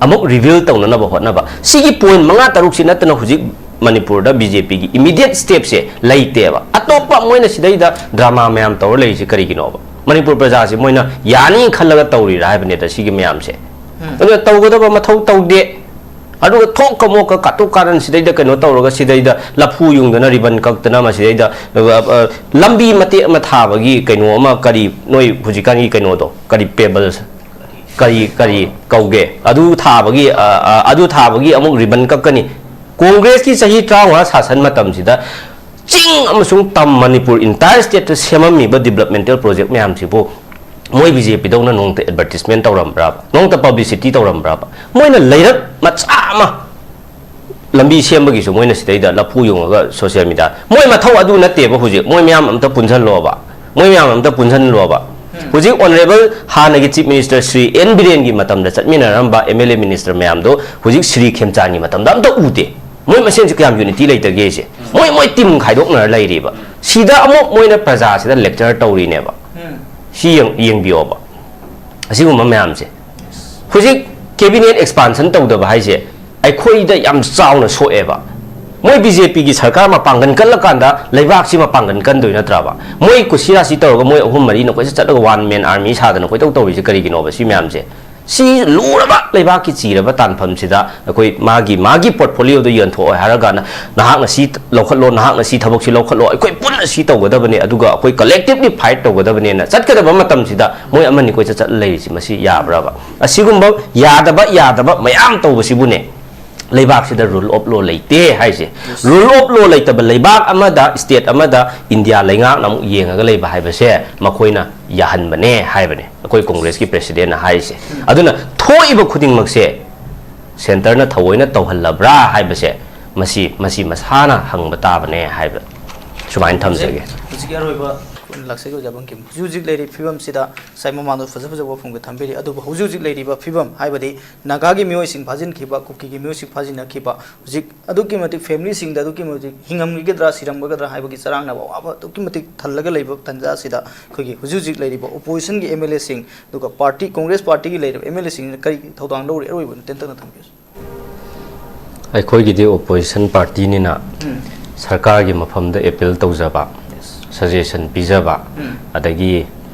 ꯑꯃꯨꯛ ꯔꯤꯕꯤꯜ ꯇꯧꯅꯅꯕ ꯍꯣꯠꯅꯕ꯫ ꯁꯤꯒꯤ ꯄꯣꯏꯟ ꯃꯉꯥ ꯇꯔꯨꯛꯁꯤ ꯅꯠꯇꯅ ꯍꯧꯖꯤꯛ ꯃꯅꯤꯄꯨꯔꯗ ꯕꯤ ꯖꯦ ꯄꯤꯒꯤ ꯏꯃꯤꯗꯤꯌꯦꯠ ꯁ꯭ꯇꯦꯞꯁꯦ ꯂꯩꯇꯦꯕ꯫ ꯑꯇꯣꯞꯄ ꯃꯣꯏꯅ ꯁꯤꯗꯩꯗ ꯗ꯭ꯔꯃꯥ ꯃꯌꯥꯝ ꯇꯧꯔ ꯂꯩꯔꯤꯁꯤ ꯀꯔꯤꯒꯤꯅꯣꯕ? ꯃꯅꯤꯄꯨꯔ ꯄ꯭ꯔꯖꯥꯁꯤ ꯃꯣꯏꯅ ꯌꯥꯅꯤ ꯈꯜꯂꯒ ꯇꯧꯔꯤꯔꯥ ꯍꯥꯏꯕꯅꯤꯗ ꯁꯤꯒꯤ ꯃꯌꯥꯝꯁꯦ꯫ ꯎꯝ꯫ ꯑꯗꯨꯅ ꯇꯧꯒꯗꯕ ꯃꯊꯧ ꯇꯧꯗꯦ꯫ ꯑꯗꯨꯒ ꯊꯣꯛꯀ ꯃꯣꯛꯀ ꯀꯥꯇꯨ ꯀꯥꯔꯟ ꯁꯤꯗꯩꯗ ꯀꯩꯅꯣ ꯇꯧꯔꯒ ꯁꯤꯗꯩꯗ ꯂꯐꯨ ꯌꯨꯡꯗꯅ ꯔꯤꯕꯟ ꯀꯛꯇꯅ ꯃꯁꯤꯗꯩꯗ, ꯑ, ꯑ, ꯂꯝꯕꯤ ꯃꯇꯦꯛ ꯑꯃ ꯊꯥꯕꯒꯤ ꯀꯩꯅꯣ ꯑꯃ ꯀꯔꯤ ꯅꯣꯏ ꯍꯧꯖꯤꯛꯀꯥꯟꯒꯤ ꯀꯩꯅꯣꯗꯣ ꯀꯔꯤ ꯄꯦꯕꯜꯁ ꯀꯔꯤ ꯀꯔꯤ ꯀꯧꯒꯦ? ꯑꯗꯨ ꯊꯥꯕꯒꯤ, ꯑ, ꯑ, ꯑꯗꯨ ꯊꯥꯕꯒꯤ ꯑꯃꯨꯛ ꯔꯤꯕꯟ ꯀꯛꯀꯅꯤ꯫ ꯀꯣꯡꯒ꯭ꯔꯦꯁꯀꯤ ꯆꯍꯤ ꯇꯔꯥꯃꯉꯥ ꯁꯥꯁꯟ ꯃꯇꯝꯁꯤꯗ ꯆꯤꯡ ꯑꯃꯁꯨꯡ ꯇꯝ ꯃꯅꯤꯄꯨꯔ entire state ꯇ ꯁꯦꯝꯃꯝꯃꯤꯕ developmental project ꯃꯌꯥꯝꯁꯤꯕꯨ ꯃꯣꯏ ꯕꯤ ꯖꯦ ꯄꯤꯗꯧꯅ ꯅꯣꯡꯃꯇ advertisement ꯇꯧꯔꯝꯕ꯭ꯔꯕ, ꯅꯣꯡꯃꯇ publicity ꯇꯧꯔꯝꯕ꯭ꯔꯕ? ꯃꯣꯏꯅ ꯂꯩꯔꯛ ꯃꯆꯥ ꯑꯃ ꯂꯝꯕꯤ ꯁꯦꯝꯕꯒꯤꯁꯨ ꯃꯣꯏꯅ ꯁꯤꯗꯩꯗ ꯂꯐꯨ ꯌꯨꯡꯉꯒ social media, ꯃꯣꯏ ꯃꯊꯧ ꯑꯗꯨ ꯅꯠꯇꯦꯕ꯫ ꯍꯧꯖꯤꯛ ꯃꯣꯏ ꯃꯌꯥꯝ ꯑꯝꯇ ꯄꯨꯟꯁꯤꯜꯂꯣꯕ, ꯃꯣꯏ ꯃꯌꯥꯝ ꯑꯝꯇ ꯄꯨꯟꯁꯤꯜꯂꯣꯕ꯫ ꯍꯧꯖꯤꯛ honourable ꯍꯥꯟꯅꯒꯤ chief minister ꯁ꯭ꯔꯤ ꯑꯦꯟ ꯕꯤꯔꯦꯟꯒꯤ ꯃꯇꯝꯗ ꯆꯠꯃꯤꯟꯅꯔꯝꯕ M L A minister ꯃꯌꯥꯝꯗꯣ ꯍꯧꯖꯤꯛ ꯁ꯭ꯔꯤ ꯈꯦꯝꯆꯥꯟꯒꯤ ꯃꯇꯝꯗ ꯑꯝꯇ ꯎꯗꯦ꯫ ꯃꯣꯏ ꯃꯁꯦꯟꯁꯦ ꯀꯌꯥꯝ unity ꯂꯩꯇꯒꯦꯁꯦ꯫ ꯃꯣꯏ ꯃꯣꯏ team ꯈꯥꯏꯗꯣꯛꯅꯔ ꯂꯩꯔꯤꯕ꯫ ꯁꯤꯗ ꯑꯃꯨꯛ ꯃꯣꯏꯅ ꯄ꯭ꯔꯖꯥꯁꯤꯗ lecture ꯇꯧꯔꯤꯅꯦꯕ꯫ ꯁꯤ ꯌꯦꯡ-, ꯌꯦꯡꯕꯤꯌꯣꯕ꯫ ꯑꯁꯤꯒꯨꯝꯕ ꯃꯌꯥꯝꯁꯦ꯫ ꯍꯧꯖꯤꯛ cabinet expansion ꯇꯧꯗꯕ ꯍꯥꯏꯁꯦ ꯑꯩꯈꯣꯏꯗ ꯌꯥꯝ ꯆꯥꯎꯅ ꯁꯣꯛꯑꯦꯕ꯫ ꯃꯣꯏ ꯕꯤ ꯖꯦ ꯄꯤꯒꯤ ꯁꯔꯀꯥꯔ ꯃꯄꯥꯡꯒꯜ ꯀꯜꯂꯀꯥꯟꯗ ꯂꯩꯕꯥꯛꯁꯤ ꯃꯄꯥꯡꯒꯜ ꯀꯟꯗꯣꯏ ꯅꯠꯇ꯭ꯔꯕ? ꯃꯣꯏ ꯀꯨꯁꯤꯔꯥꯁꯤ ꯇꯧꯔꯒ ꯃꯣꯏ ꯑꯍꯨꯝ ꯃꯔꯤ ꯅꯈꯣꯏꯁꯦ ꯆꯠꯂꯒ one man army ꯁꯥꯗꯅ ꯀꯣꯏꯇꯧ ꯇꯧꯔꯤꯁꯦ ꯀꯔꯤꯒꯤꯅꯣꯕ? ꯁꯤ ꯃꯌꯥꯝꯁꯦ, ꯁꯤ ꯂꯨꯔꯕ ꯂꯩꯕꯥꯛꯀꯤ ꯆꯤꯔꯕ ꯇꯥꯟꯐꯝꯁꯤꯗ ꯑꯩꯈꯣꯏ ꯃꯥꯒꯤ, ꯃꯥꯒꯤ portfolio ꯗꯣ ꯌꯣꯟꯊꯣꯛꯑꯣ ꯍꯥꯏꯔꯒꯅ ꯅꯍꯥꯛꯅ ꯁꯤ ꯂꯧꯈꯠꯂꯣ, ꯅꯍꯥꯛꯅ ꯁꯤ ꯊꯕꯛꯁꯤ ꯂꯧꯈꯠꯂꯣ, ꯑꯩꯈꯣꯏ ꯄꯨꯟꯅ ꯁꯤ ꯇꯧꯒꯗꯕꯅꯦ, ꯑꯗꯨꯒ ꯑꯩꯈꯣꯏ collectively fight ꯇꯧꯒꯗꯕꯅꯦꯅ ꯆꯠꯀꯗꯕ ꯃꯇꯝꯁꯤꯗ ꯃꯣꯏ ꯑꯃꯅꯤ ꯀꯣꯏꯆꯠ ꯆꯠꯂ ꯂꯩꯔꯤꯁꯤ, ꯃꯁꯤ ꯌꯥꯕ꯭ꯔꯕ? ꯑꯁꯤꯒꯨꯝꯕ ꯌꯥꯗꯕ, ꯌꯥꯗꯕ ꯃꯌꯥꯝ ꯇꯧꯕꯁꯤꯕꯨꯅꯦ ꯂꯩꯕꯥꯛꯁꯤꯗ rule of law ꯂꯩꯇꯦ ꯍꯥꯏꯁꯦ꯫ Rule of law ꯂꯩꯇꯕ ꯂꯩꯕꯥꯛ ꯑꯃꯗ, state ꯑꯃꯗ ꯏꯟꯗꯤꯌꯥ ꯂꯩꯉꯥꯛꯅ ꯑꯃꯨꯛ ꯌꯦꯡꯉꯒ ꯂꯩꯕ ꯍꯥꯏꯕꯁꯦ ꯃꯈꯣꯏꯅ ꯌꯥꯍꯟꯕꯅꯦ ꯍꯥꯏꯕꯅꯦ ꯑꯩꯈꯣꯏ ꯀꯣꯡꯒ꯭ꯔꯦꯁꯀꯤ president ꯅ ꯍꯥꯏꯔꯤꯁꯦ꯫ ꯑꯗꯨꯅ ꯊꯣꯛꯏꯕ ꯈꯨꯗꯤꯡꯃꯛꯁꯦ centre ꯅ ꯊꯑꯣꯏꯅ ꯇꯧꯍꯜꯂꯕ꯭ꯔꯥ ꯍꯥꯏꯕꯁꯦ ꯃꯁꯤ, ꯃꯁꯤ ꯃꯁꯥꯅ ꯍꯪꯕ ꯇꯥꯕꯅꯦ ꯍꯥꯏꯕ ꯁꯨꯃꯥꯏꯅ ꯊꯝꯖꯒꯦ꯫ ꯍꯧꯖꯤꯛꯀꯤ ꯑꯔꯣꯏꯕ ꯂꯥꯛꯆꯒꯦ ꯑꯣꯖꯥ ꯕꯪꯀꯤꯝ꯫ ꯍꯧꯖꯤꯛ ꯍꯧꯖꯤꯛ ꯂꯩꯔꯤꯕ ꯐꯤꯕꯝꯁꯤꯗ ꯉꯁꯥꯏ ꯃꯃꯥꯡꯗ ꯐꯖ ꯐꯖꯕ ꯋꯥꯐꯝꯒ ꯊꯝꯕꯤꯔꯤ, ꯑꯗꯨꯕꯨ ꯍꯧꯖꯤꯛ ꯍꯧꯖꯤꯛ ꯂꯩꯔꯤꯕ ꯐꯤꯕꯝ, ꯍꯥꯏꯕꯗꯤ ꯅꯥꯒꯥꯒꯤ ꯃꯤꯑꯣꯏꯁꯤꯡ ꯐꯥꯖꯤꯟꯈꯤꯕ, ꯀꯨꯀꯤꯒꯤ ꯃꯤꯑꯣꯏꯁꯤꯡ ꯐꯥꯖꯤꯟꯅꯈꯤꯕ, ꯍꯧꯖꯤꯛ ꯑꯗꯨꯛꯀꯤ ꯃꯇꯤꯛ family ꯁꯤꯡꯗ ꯑꯗꯨꯛꯀꯤ ꯃꯇꯤꯛ ꯍꯤꯡꯉꯝꯒꯗ꯭ꯔꯥ ꯁꯤꯔꯝꯒꯗ꯭ꯔꯥ ꯍꯥꯏꯕꯒꯤ ꯆꯔꯥꯡꯅꯕ ꯑꯋꯥꯕ ꯑꯗꯨꯛꯀꯤ ꯃꯇꯤꯛ ꯊꯜꯂꯒ ꯂꯩꯕ ꯇꯥꯟꯖꯥ ꯑꯁꯤꯗ ꯑꯩꯈꯣꯏꯒꯤ ꯍꯧꯖꯤꯛ ꯍꯧꯖꯤꯛ ꯂꯩꯔꯤꯕ opposition ꯒꯤ M L A ꯁꯤꯡ, ꯑꯗꯨꯒ party, ꯀꯣꯡꯒ꯭ꯔꯦꯁ party ꯒꯤ ꯂꯩꯔꯤꯕ M L A ꯁꯤꯡꯁꯤꯅ ꯀꯔꯤ ꯊꯧꯗꯥꯡ ꯂꯧꯔꯤ? ꯑꯔꯣꯏꯕ ꯇꯦꯟꯇꯛꯅ ꯊꯝꯕꯤꯌꯨ꯫ ꯑꯩꯈꯣꯏꯒꯤꯗꯤ opposition party ꯅꯤꯅ ꯎꯝ꯫ ꯁꯔꯀꯥꯔꯒꯤ ꯃꯐꯝꯗ appeal ꯇꯧꯖꯕ, Yes. suggestion ꯄꯤꯖꯕ, ꯎꯝ꯫ ꯑꯗꯒꯤ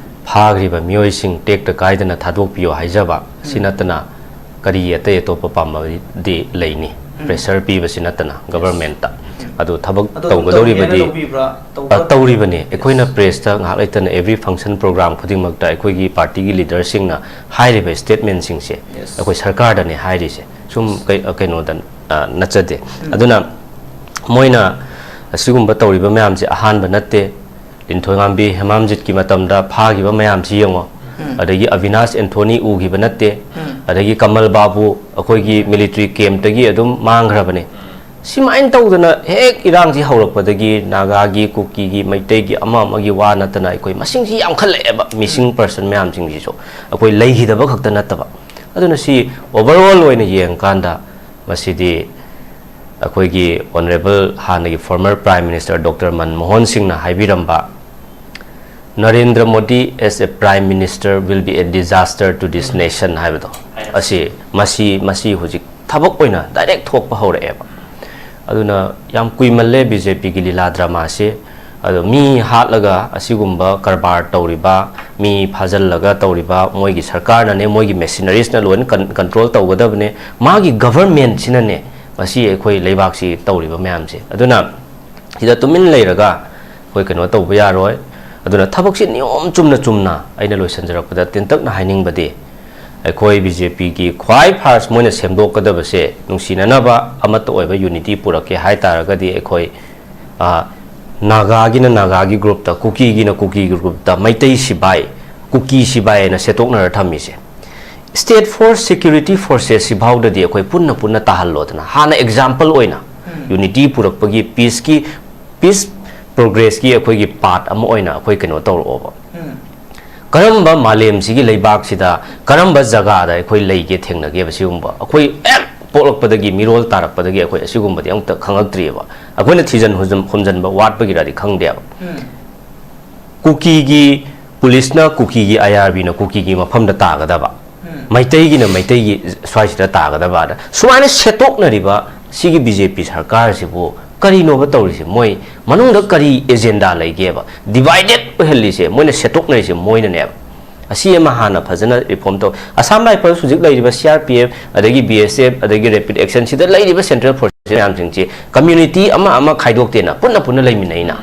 ꯐꯥꯈ꯭ꯔꯤꯕ ꯃꯤꯑꯣꯏꯁꯤꯡ ꯇꯦꯛꯇ ꯀꯥꯏꯗꯅ ꯊꯥꯗꯣꯛꯄꯤꯌꯣ ꯍꯥꯏꯖꯕ, ꯁꯤ ꯎꯝ꯫ ꯅꯠꯇꯅ ꯀꯔꯤ ꯑꯇꯩ ꯑꯇꯣꯞꯄ ꯄꯥꯝꯕꯗꯤ ꯂꯩꯅꯤ? ꯎꯝ꯫ Pressure ꯄꯤꯕꯁꯤ ꯅꯠꯇꯅ government ꯇ꯫ ꯎꯝ꯫ ꯑꯗꯨ ꯊꯕꯛ ꯑꯗꯣ ꯑꯗꯨꯝ ꯇꯧꯒꯗꯧꯔꯤꯕꯗꯤ, ꯇꯧꯔꯤꯅꯦ, ꯂꯧꯕꯤꯕ꯭ꯔꯥ? ꯇꯧꯕ꯭ꯔꯥ? ꯑ, ꯇꯧꯔꯤꯕꯅꯤ꯫ ꯑꯩꯈꯣꯏꯅ Yes. press ꯇ ꯉꯥꯏꯍꯥꯛ ꯂꯩꯇꯅ every function program ꯈꯨꯗꯤꯡꯃꯛꯇ ꯑꯩꯈꯣꯏꯒꯤ party ꯒꯤ leader ꯁꯤꯡꯅ ꯍꯥꯏꯔꯤꯕ statement ꯁꯤꯡꯁꯦ Yes. ꯑꯩꯈꯣꯏ ꯁꯔꯀꯥꯔꯗꯅꯦ ꯍꯥꯏꯔꯤꯁꯦ꯫ ꯁꯨꯝ ꯀꯩ-, ꯑ, ꯀꯩꯅꯣꯗ, ꯑ, ꯅꯠꯆꯗꯦ꯫ ꯎꯝ꯫ ꯑꯗꯨꯅ ꯃꯣꯏꯅ ꯑꯁꯤꯒꯨꯝꯕ ꯇꯧꯔꯤꯕ ꯃꯌꯥꯝꯁꯦ ꯑꯍꯥꯟꯕ ꯅꯠꯇꯦ꯫ ꯂꯤꯟꯊꯣꯏꯉꯥꯝꯕꯤ ꯍꯦꯃꯥꯝꯖꯤꯠꯀꯤ ꯃꯇꯝꯗ ꯐꯥꯈꯤꯕ ꯃꯌꯥꯝꯁꯤ ꯌꯦꯡꯉꯣ꯫ ꯑꯗꯒꯤ ꯑꯕꯤꯅꯥꯁ ꯑꯦꯟꯊꯣꯅꯤ ꯎꯈꯤꯕ ꯅꯠꯇꯦ꯫ ꯑꯗꯒꯤ ꯀꯃꯜ ꯕꯥꯕꯨ ꯑꯩꯈꯣꯏꯒꯤ ꯃꯤꯂꯤꯇꯔꯤ ꯀꯦꯝꯞꯇꯒꯤ ꯑꯗꯨꯝ ꯃꯥꯡꯈ꯭ꯔꯕꯅꯦ꯫ ꯁꯤꯃꯥꯏꯅ ꯇꯧꯗꯅ ꯍꯦꯛ ꯏꯔꯥꯡꯁꯤ ꯍꯧꯔꯛꯄꯗꯒꯤ ꯅꯥꯒꯥꯒꯤ, ꯀꯨꯀꯤꯒꯤ, ꯃꯩꯇꯩꯒꯤ ꯑꯃ ꯑꯃꯒꯤ ꯋꯥ ꯅꯠꯇꯅ ꯑꯩꯈꯣꯏ ꯃꯁꯤꯡꯁꯤ ꯌꯥꯝꯈꯠꯂꯛꯑꯦꯕ, ꯃꯤꯁꯤꯡ ꯄꯔꯁꯟ ꯃꯌꯥꯝꯁꯤꯡꯁꯤꯁꯨ ꯑꯩꯈꯣꯏ ꯂꯩꯈꯤꯗꯕ ꯈꯛꯇ ꯅꯠꯇꯕ꯫ ꯑꯗꯨꯅ ꯁꯤ overall ꯑꯣꯏꯅ ꯌꯦꯡꯉꯀꯥꯟꯗ ꯃꯁꯤꯗꯤ ꯑꯩꯈꯣꯏꯒꯤ ꯑꯣꯅꯔꯦꯕꯜ ꯍꯥꯟꯅꯒꯤ former Prime Minister Doctor Manmohan ꯁꯤꯡꯅ ꯍꯥꯏꯕꯤꯔꯝꯕ "Narendra Modi as a Prime Minister will be a disaster to this nation" ꯍꯥꯏꯕꯗꯣ, ꯑꯁꯤ ꯃꯁꯤ ꯃꯁꯤ ꯍꯧꯖꯤꯛ ꯊꯕꯛ ꯑꯣꯏꯅ ꯗꯥꯏꯔꯦꯛ ꯊꯣꯛꯄ ꯍꯧꯔꯛꯑꯦꯕ꯫ ꯑꯗꯨꯅ ꯌꯥꯝ ꯀꯨꯏꯃꯜꯂꯦ ꯕꯤ ꯖꯦ ꯄꯤꯒꯤ ꯂꯤꯂꯥ ꯗ꯭ꯔꯃꯥꯁꯤ꯫ ꯑꯗꯣ ꯃꯤ ꯍꯥꯠꯂꯒ ꯑꯁꯤꯒꯨꯝꯕ ꯀꯔꯕꯥꯔ ꯇꯧꯔꯤꯕ, ꯃꯤ ꯐꯥꯖꯤꯜꯂꯒ ꯇꯧꯔꯤꯕ, ꯃꯣꯏꯒꯤ ꯁꯔꯀꯥꯔꯅꯅꯦ, ꯃꯣꯏꯒꯤ ꯃꯦꯁꯤꯅꯔꯤꯁꯅ ꯂꯣꯏꯅ ꯀꯟ-, ꯀꯟꯇ꯭ꯔꯣꯜ ꯇꯧꯒꯗꯕꯅꯦ꯫ ꯃꯥꯒꯤ ꯒꯚꯔꯟꯃꯦꯟꯁꯤꯅꯅꯦ ꯉꯁꯤ ꯑꯩꯈꯣꯏ ꯂꯩꯕꯥꯛꯁꯤ ꯇꯧꯔꯤꯕ ꯃꯌꯥꯝꯁꯦ꯫ ꯑꯗꯨꯅ ꯁꯤꯗ ꯇꯨꯃꯤꯟ ꯂꯩꯔꯒ ꯑꯩꯈꯣꯏ ꯀꯩꯅꯣ ꯇꯧꯕ ꯌꯥꯔꯣꯏ꯫ ꯑꯗꯨꯅ ꯊꯕꯛꯁꯤ ꯅꯤꯌꯣꯝ ꯆꯨꯝꯅ ꯆꯨꯝꯅ ꯑꯩꯅ ꯂꯣꯏꯁꯤꯟꯖꯔꯛꯄꯗ ꯇꯦꯟꯇꯛꯅ ꯍꯥꯏꯅꯤꯡꯕꯗꯤ, ꯑꯩꯈꯣꯏ ꯕꯤ ꯖꯦ ꯄꯤꯒꯤ ꯈ꯭ꯋꯥꯏ ꯐꯥꯔꯁ ꯃꯣꯏꯅ ꯁꯦꯝꯗꯣꯛꯀꯗꯕꯁꯦ ꯅꯨꯡꯁꯤꯅꯅꯕ ꯑꯃꯠꯇ ꯑꯣꯏꯕ ꯌꯨꯅꯤꯇꯤ ꯄꯨꯔꯛꯀꯦ ꯍꯥꯏ ꯇꯥꯔꯒꯗꯤ ꯑꯩꯈꯣꯏ, ꯑ, ꯅꯥꯒꯥꯒꯤꯅ ꯅꯥꯒꯥꯒꯤ ꯒ꯭ꯔꯨꯞꯇ, ꯀꯨꯀꯤꯒꯤꯅ ꯀꯨꯀꯤꯒꯤ ꯒ꯭ꯔꯨꯞꯇ, ꯃꯩꯇꯩ ꯁꯤꯕꯥꯏ, ꯀꯨꯀꯤ ꯁꯤꯕꯥꯏ ꯍꯥꯏꯅ ꯁꯦꯠꯇꯣꯛꯅꯔ ꯊꯝꯃꯤꯁꯦ꯫ State Force, Security Forces ꯁꯤꯐꯥꯎꯗꯗꯤ ꯑꯩꯈꯣꯏ ꯄꯨꯟꯅ ꯄꯨꯟꯅ ꯇꯥꯍꯜꯂꯣꯗꯅ꯫ ꯍꯥꯟꯅ ꯑꯦꯛꯖꯥꯝꯄꯜ ꯑꯣꯏꯅ ꯌꯨꯅꯤꯇꯤ ꯄꯨꯔꯛꯄꯒꯤ, ꯄꯤꯁꯀꯤ, ꯄꯤꯁ ꯄ꯭ꯔꯣꯒ꯭ꯔꯦꯁꯀꯤ ꯑꯩꯈꯣꯏꯒꯤ ꯄꯥꯔꯠ ꯑꯃ ꯑꯣꯏꯅ ꯑꯩꯈꯣꯏ ꯀꯩꯅꯣ ꯇꯧꯔꯛꯑꯣꯕ꯫ ꯀꯔꯝꯕ ꯃꯥꯂꯦꯝꯁꯤꯒꯤ ꯂꯩꯕꯥꯛꯁꯤꯗ ꯀꯔꯝꯕ ꯖꯒꯥꯗ ꯑꯩꯈꯣꯏ ꯂꯩꯒꯦ, ꯊꯦꯡꯅꯒꯦꯕ ꯁꯤꯒꯨꯝꯕ? ꯑꯩꯈꯣꯏ ꯍꯦꯛ ꯄꯣꯛꯂꯛꯄꯗꯒꯤ, ꯃꯤꯔꯣꯜ ꯇꯥꯔꯛꯄꯗꯒꯤ ꯑꯩꯈꯣꯏ ꯑꯁꯤꯒꯨꯝꯕꯗꯤ ꯑꯃꯨꯛꯇ ꯈꯪꯉꯛꯇ꯭ꯔꯤꯑꯕ꯫ ꯑꯩꯈꯣꯏꯅ ꯊꯤꯖꯟ ꯍꯨꯝꯖꯟ-, ꯍꯨꯝꯖꯟꯕ ꯋꯥꯠꯄꯒꯤꯔꯗꯤ ꯈꯪꯗꯦꯕ꯫ ꯀꯨꯀꯤꯒꯤ ꯄꯨꯂꯤꯁꯅ ꯀꯨꯀꯤꯒꯤ, ꯑꯥꯏ ꯑꯥꯔ ꯕꯤꯅ ꯀꯨꯀꯤꯒꯤ ꯃꯐꯝꯗ ꯇꯥꯒꯗꯕ, ꯃꯩꯇꯩꯒꯤꯅ ꯃꯩꯇꯩꯒꯤ ꯁ꯭ꯋꯥꯏꯁꯤꯗ ꯇꯥꯒꯗꯕ, ꯑꯗ ꯁꯨꯃꯥꯏꯅ ꯁꯦꯠꯇꯣꯛꯅꯔꯤꯕ ꯁꯤꯒꯤ ꯕꯤ ꯖꯦ ꯄꯤ ꯁꯔꯀꯥꯔꯁꯤꯕꯨ ꯀꯔꯤꯅꯣꯕ ꯇꯧꯔꯤꯁꯦ? ꯃꯣꯏ ꯃꯅꯨꯡꯗ ꯀꯔꯤ ꯑꯦꯖꯦꯟꯗꯥ ꯂꯩꯒꯦꯕ? ꯗꯤꯚꯥꯏꯗꯦꯠ ꯑꯣꯏꯍꯜꯂꯤꯁꯦ, ꯃꯣꯏꯅ ꯁꯦꯠꯇꯣꯛꯅꯔꯤꯁꯦ ꯃꯣꯏꯅꯅꯦꯕ꯫ ꯑꯁꯤ ꯑꯃ ꯍꯥꯟꯅ ꯐꯖꯅ ꯔꯤꯐꯣꯔꯝ ꯇꯧ꯫ ꯑꯁꯥꯝ ꯔꯥꯏꯐꯜꯁ ꯍꯧꯖꯤꯛ ꯂꯩꯔꯤꯕ ꯁꯤ ꯑꯥꯔ ꯄꯤ ꯑꯦꯐ, ꯑꯗꯒꯤ ꯕꯤ ꯑꯦꯁ ꯑꯦꯐ, ꯑꯗꯒꯤ ꯔꯦꯄꯤꯗ ꯑꯦꯛꯁꯟ, ꯁꯤꯗ ꯂꯩꯔꯤꯕ ꯁꯦꯟꯇ꯭ꯔꯦꯜ ꯐꯣꯔꯁ ꯃꯌꯥꯝꯁꯤꯡꯁꯤ ꯀꯝꯃ꯭ꯌꯨꯅꯤꯇꯤ ꯑꯃ ꯑꯃ ꯈꯥꯏꯗꯣꯛꯇꯦꯅ, ꯄꯨꯟꯅ ꯄꯨꯟꯅ ꯂꯩꯃꯤꯟꯅꯩꯅ꯫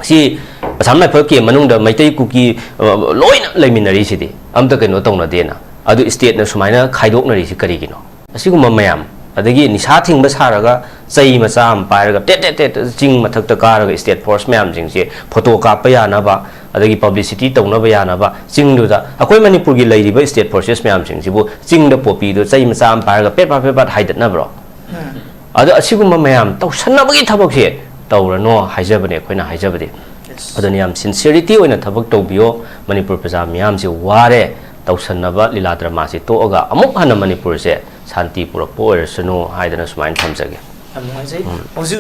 ꯁꯤ ꯑꯁꯥꯝ ꯔꯥꯏꯐꯜ ꯀꯦꯝ ꯃꯅꯨꯡꯗ ꯃꯩꯇꯩ, ꯀꯨꯀꯤ, ꯑ, ꯂꯣꯏꯅ ꯂꯩꯃꯤꯟꯅꯔꯤꯁꯤꯗꯤ, ꯑꯝꯇ ꯀꯩꯅꯣ ꯇꯧꯅꯗꯦꯅ꯫ ꯑꯗꯨ ꯁ꯭ꯇꯦꯠꯅ ꯁꯨꯃꯥꯏꯅ ꯈꯥꯏꯗꯣꯛꯅꯔꯤꯁꯤ ꯀꯔꯤꯒꯤꯅꯣ? ꯑꯁꯤꯒꯨꯝꯕ ꯃꯌꯥꯝ ꯑꯗꯒꯤ ꯅꯤꯁꯥ ꯊꯤꯡꯕ ꯁꯥꯔꯒ ꯆꯩ ꯃꯆꯥ ꯑꯃ ꯄꯥꯏꯔꯒ ꯇꯦꯠ ꯇꯦꯠ ꯇꯦꯠ ꯆꯤꯡ ꯃꯊꯛꯇ ꯀꯥꯔꯒ state force ꯃꯌꯥꯝꯁꯤꯡꯁꯦ photo ꯀꯥꯞꯄ ꯌꯥꯅꯕ, ꯑꯗꯒꯤ publicity ꯇꯧꯅꯕ ꯌꯥꯅꯕ ꯆꯤꯡꯗꯨꯗ, ꯑꯩꯈꯣꯏ ꯃꯅꯤꯄꯨꯔꯒꯤ ꯂꯩꯔꯤꯕ state forces ꯃꯌꯥꯝꯁꯤꯡꯁꯤꯕꯨ ꯆꯤꯡꯗ ꯄꯣꯄꯤꯗꯣ ꯆꯩ ꯃꯆꯥ ꯑꯃ ꯄꯥꯏꯔꯒ ꯄꯦꯠ ꯄꯥꯠ ꯄꯦꯠ ꯄꯥꯠ ꯍꯥꯏꯗꯠꯅꯕ꯭ꯔꯣ? ꯑꯗꯣ ꯑꯁꯤꯒꯨꯝꯕ ꯃꯌꯥꯝ ꯇꯧꯁꯟꯅꯕꯒꯤ ꯊꯕꯛꯁꯦ ꯇꯧꯔꯅꯣ ꯍꯥꯏꯖꯕꯅꯦ ꯑꯩꯈꯣꯏꯅ ꯍꯥꯏꯖꯕꯗꯤ꯫ ꯑꯗꯨꯅ ꯌꯥꯝ sincerity ꯑꯣꯏꯅ ꯊꯕꯛ ꯇꯧꯕꯤꯌꯣ꯫ ꯃꯅꯤꯄꯨꯔ ꯄ꯭ꯔꯖꯥ ꯃꯤꯌꯥꯝꯁꯦ ꯋꯥꯔꯦ꯫ ꯇꯧꯁꯟꯅꯕ ꯂꯤꯂꯥ drama ꯁꯦ ꯇꯣꯛꯑꯒ ꯑꯃꯨꯛ ꯍꯟꯅ ꯃꯅꯤꯄꯨꯔꯁꯦ ꯁꯥꯟꯇꯤ ꯄꯨꯔꯛꯄ ꯑꯣꯏꯔꯁꯅꯨ ꯍꯥꯏꯗꯅ ꯁꯨꯃꯥꯏꯅ ꯊꯝꯖꯒꯦ꯫ ꯌꯥꯝ ꯅꯨꯡꯉꯥꯏꯖꯩ꯫ ꯍꯧꯖꯤꯛ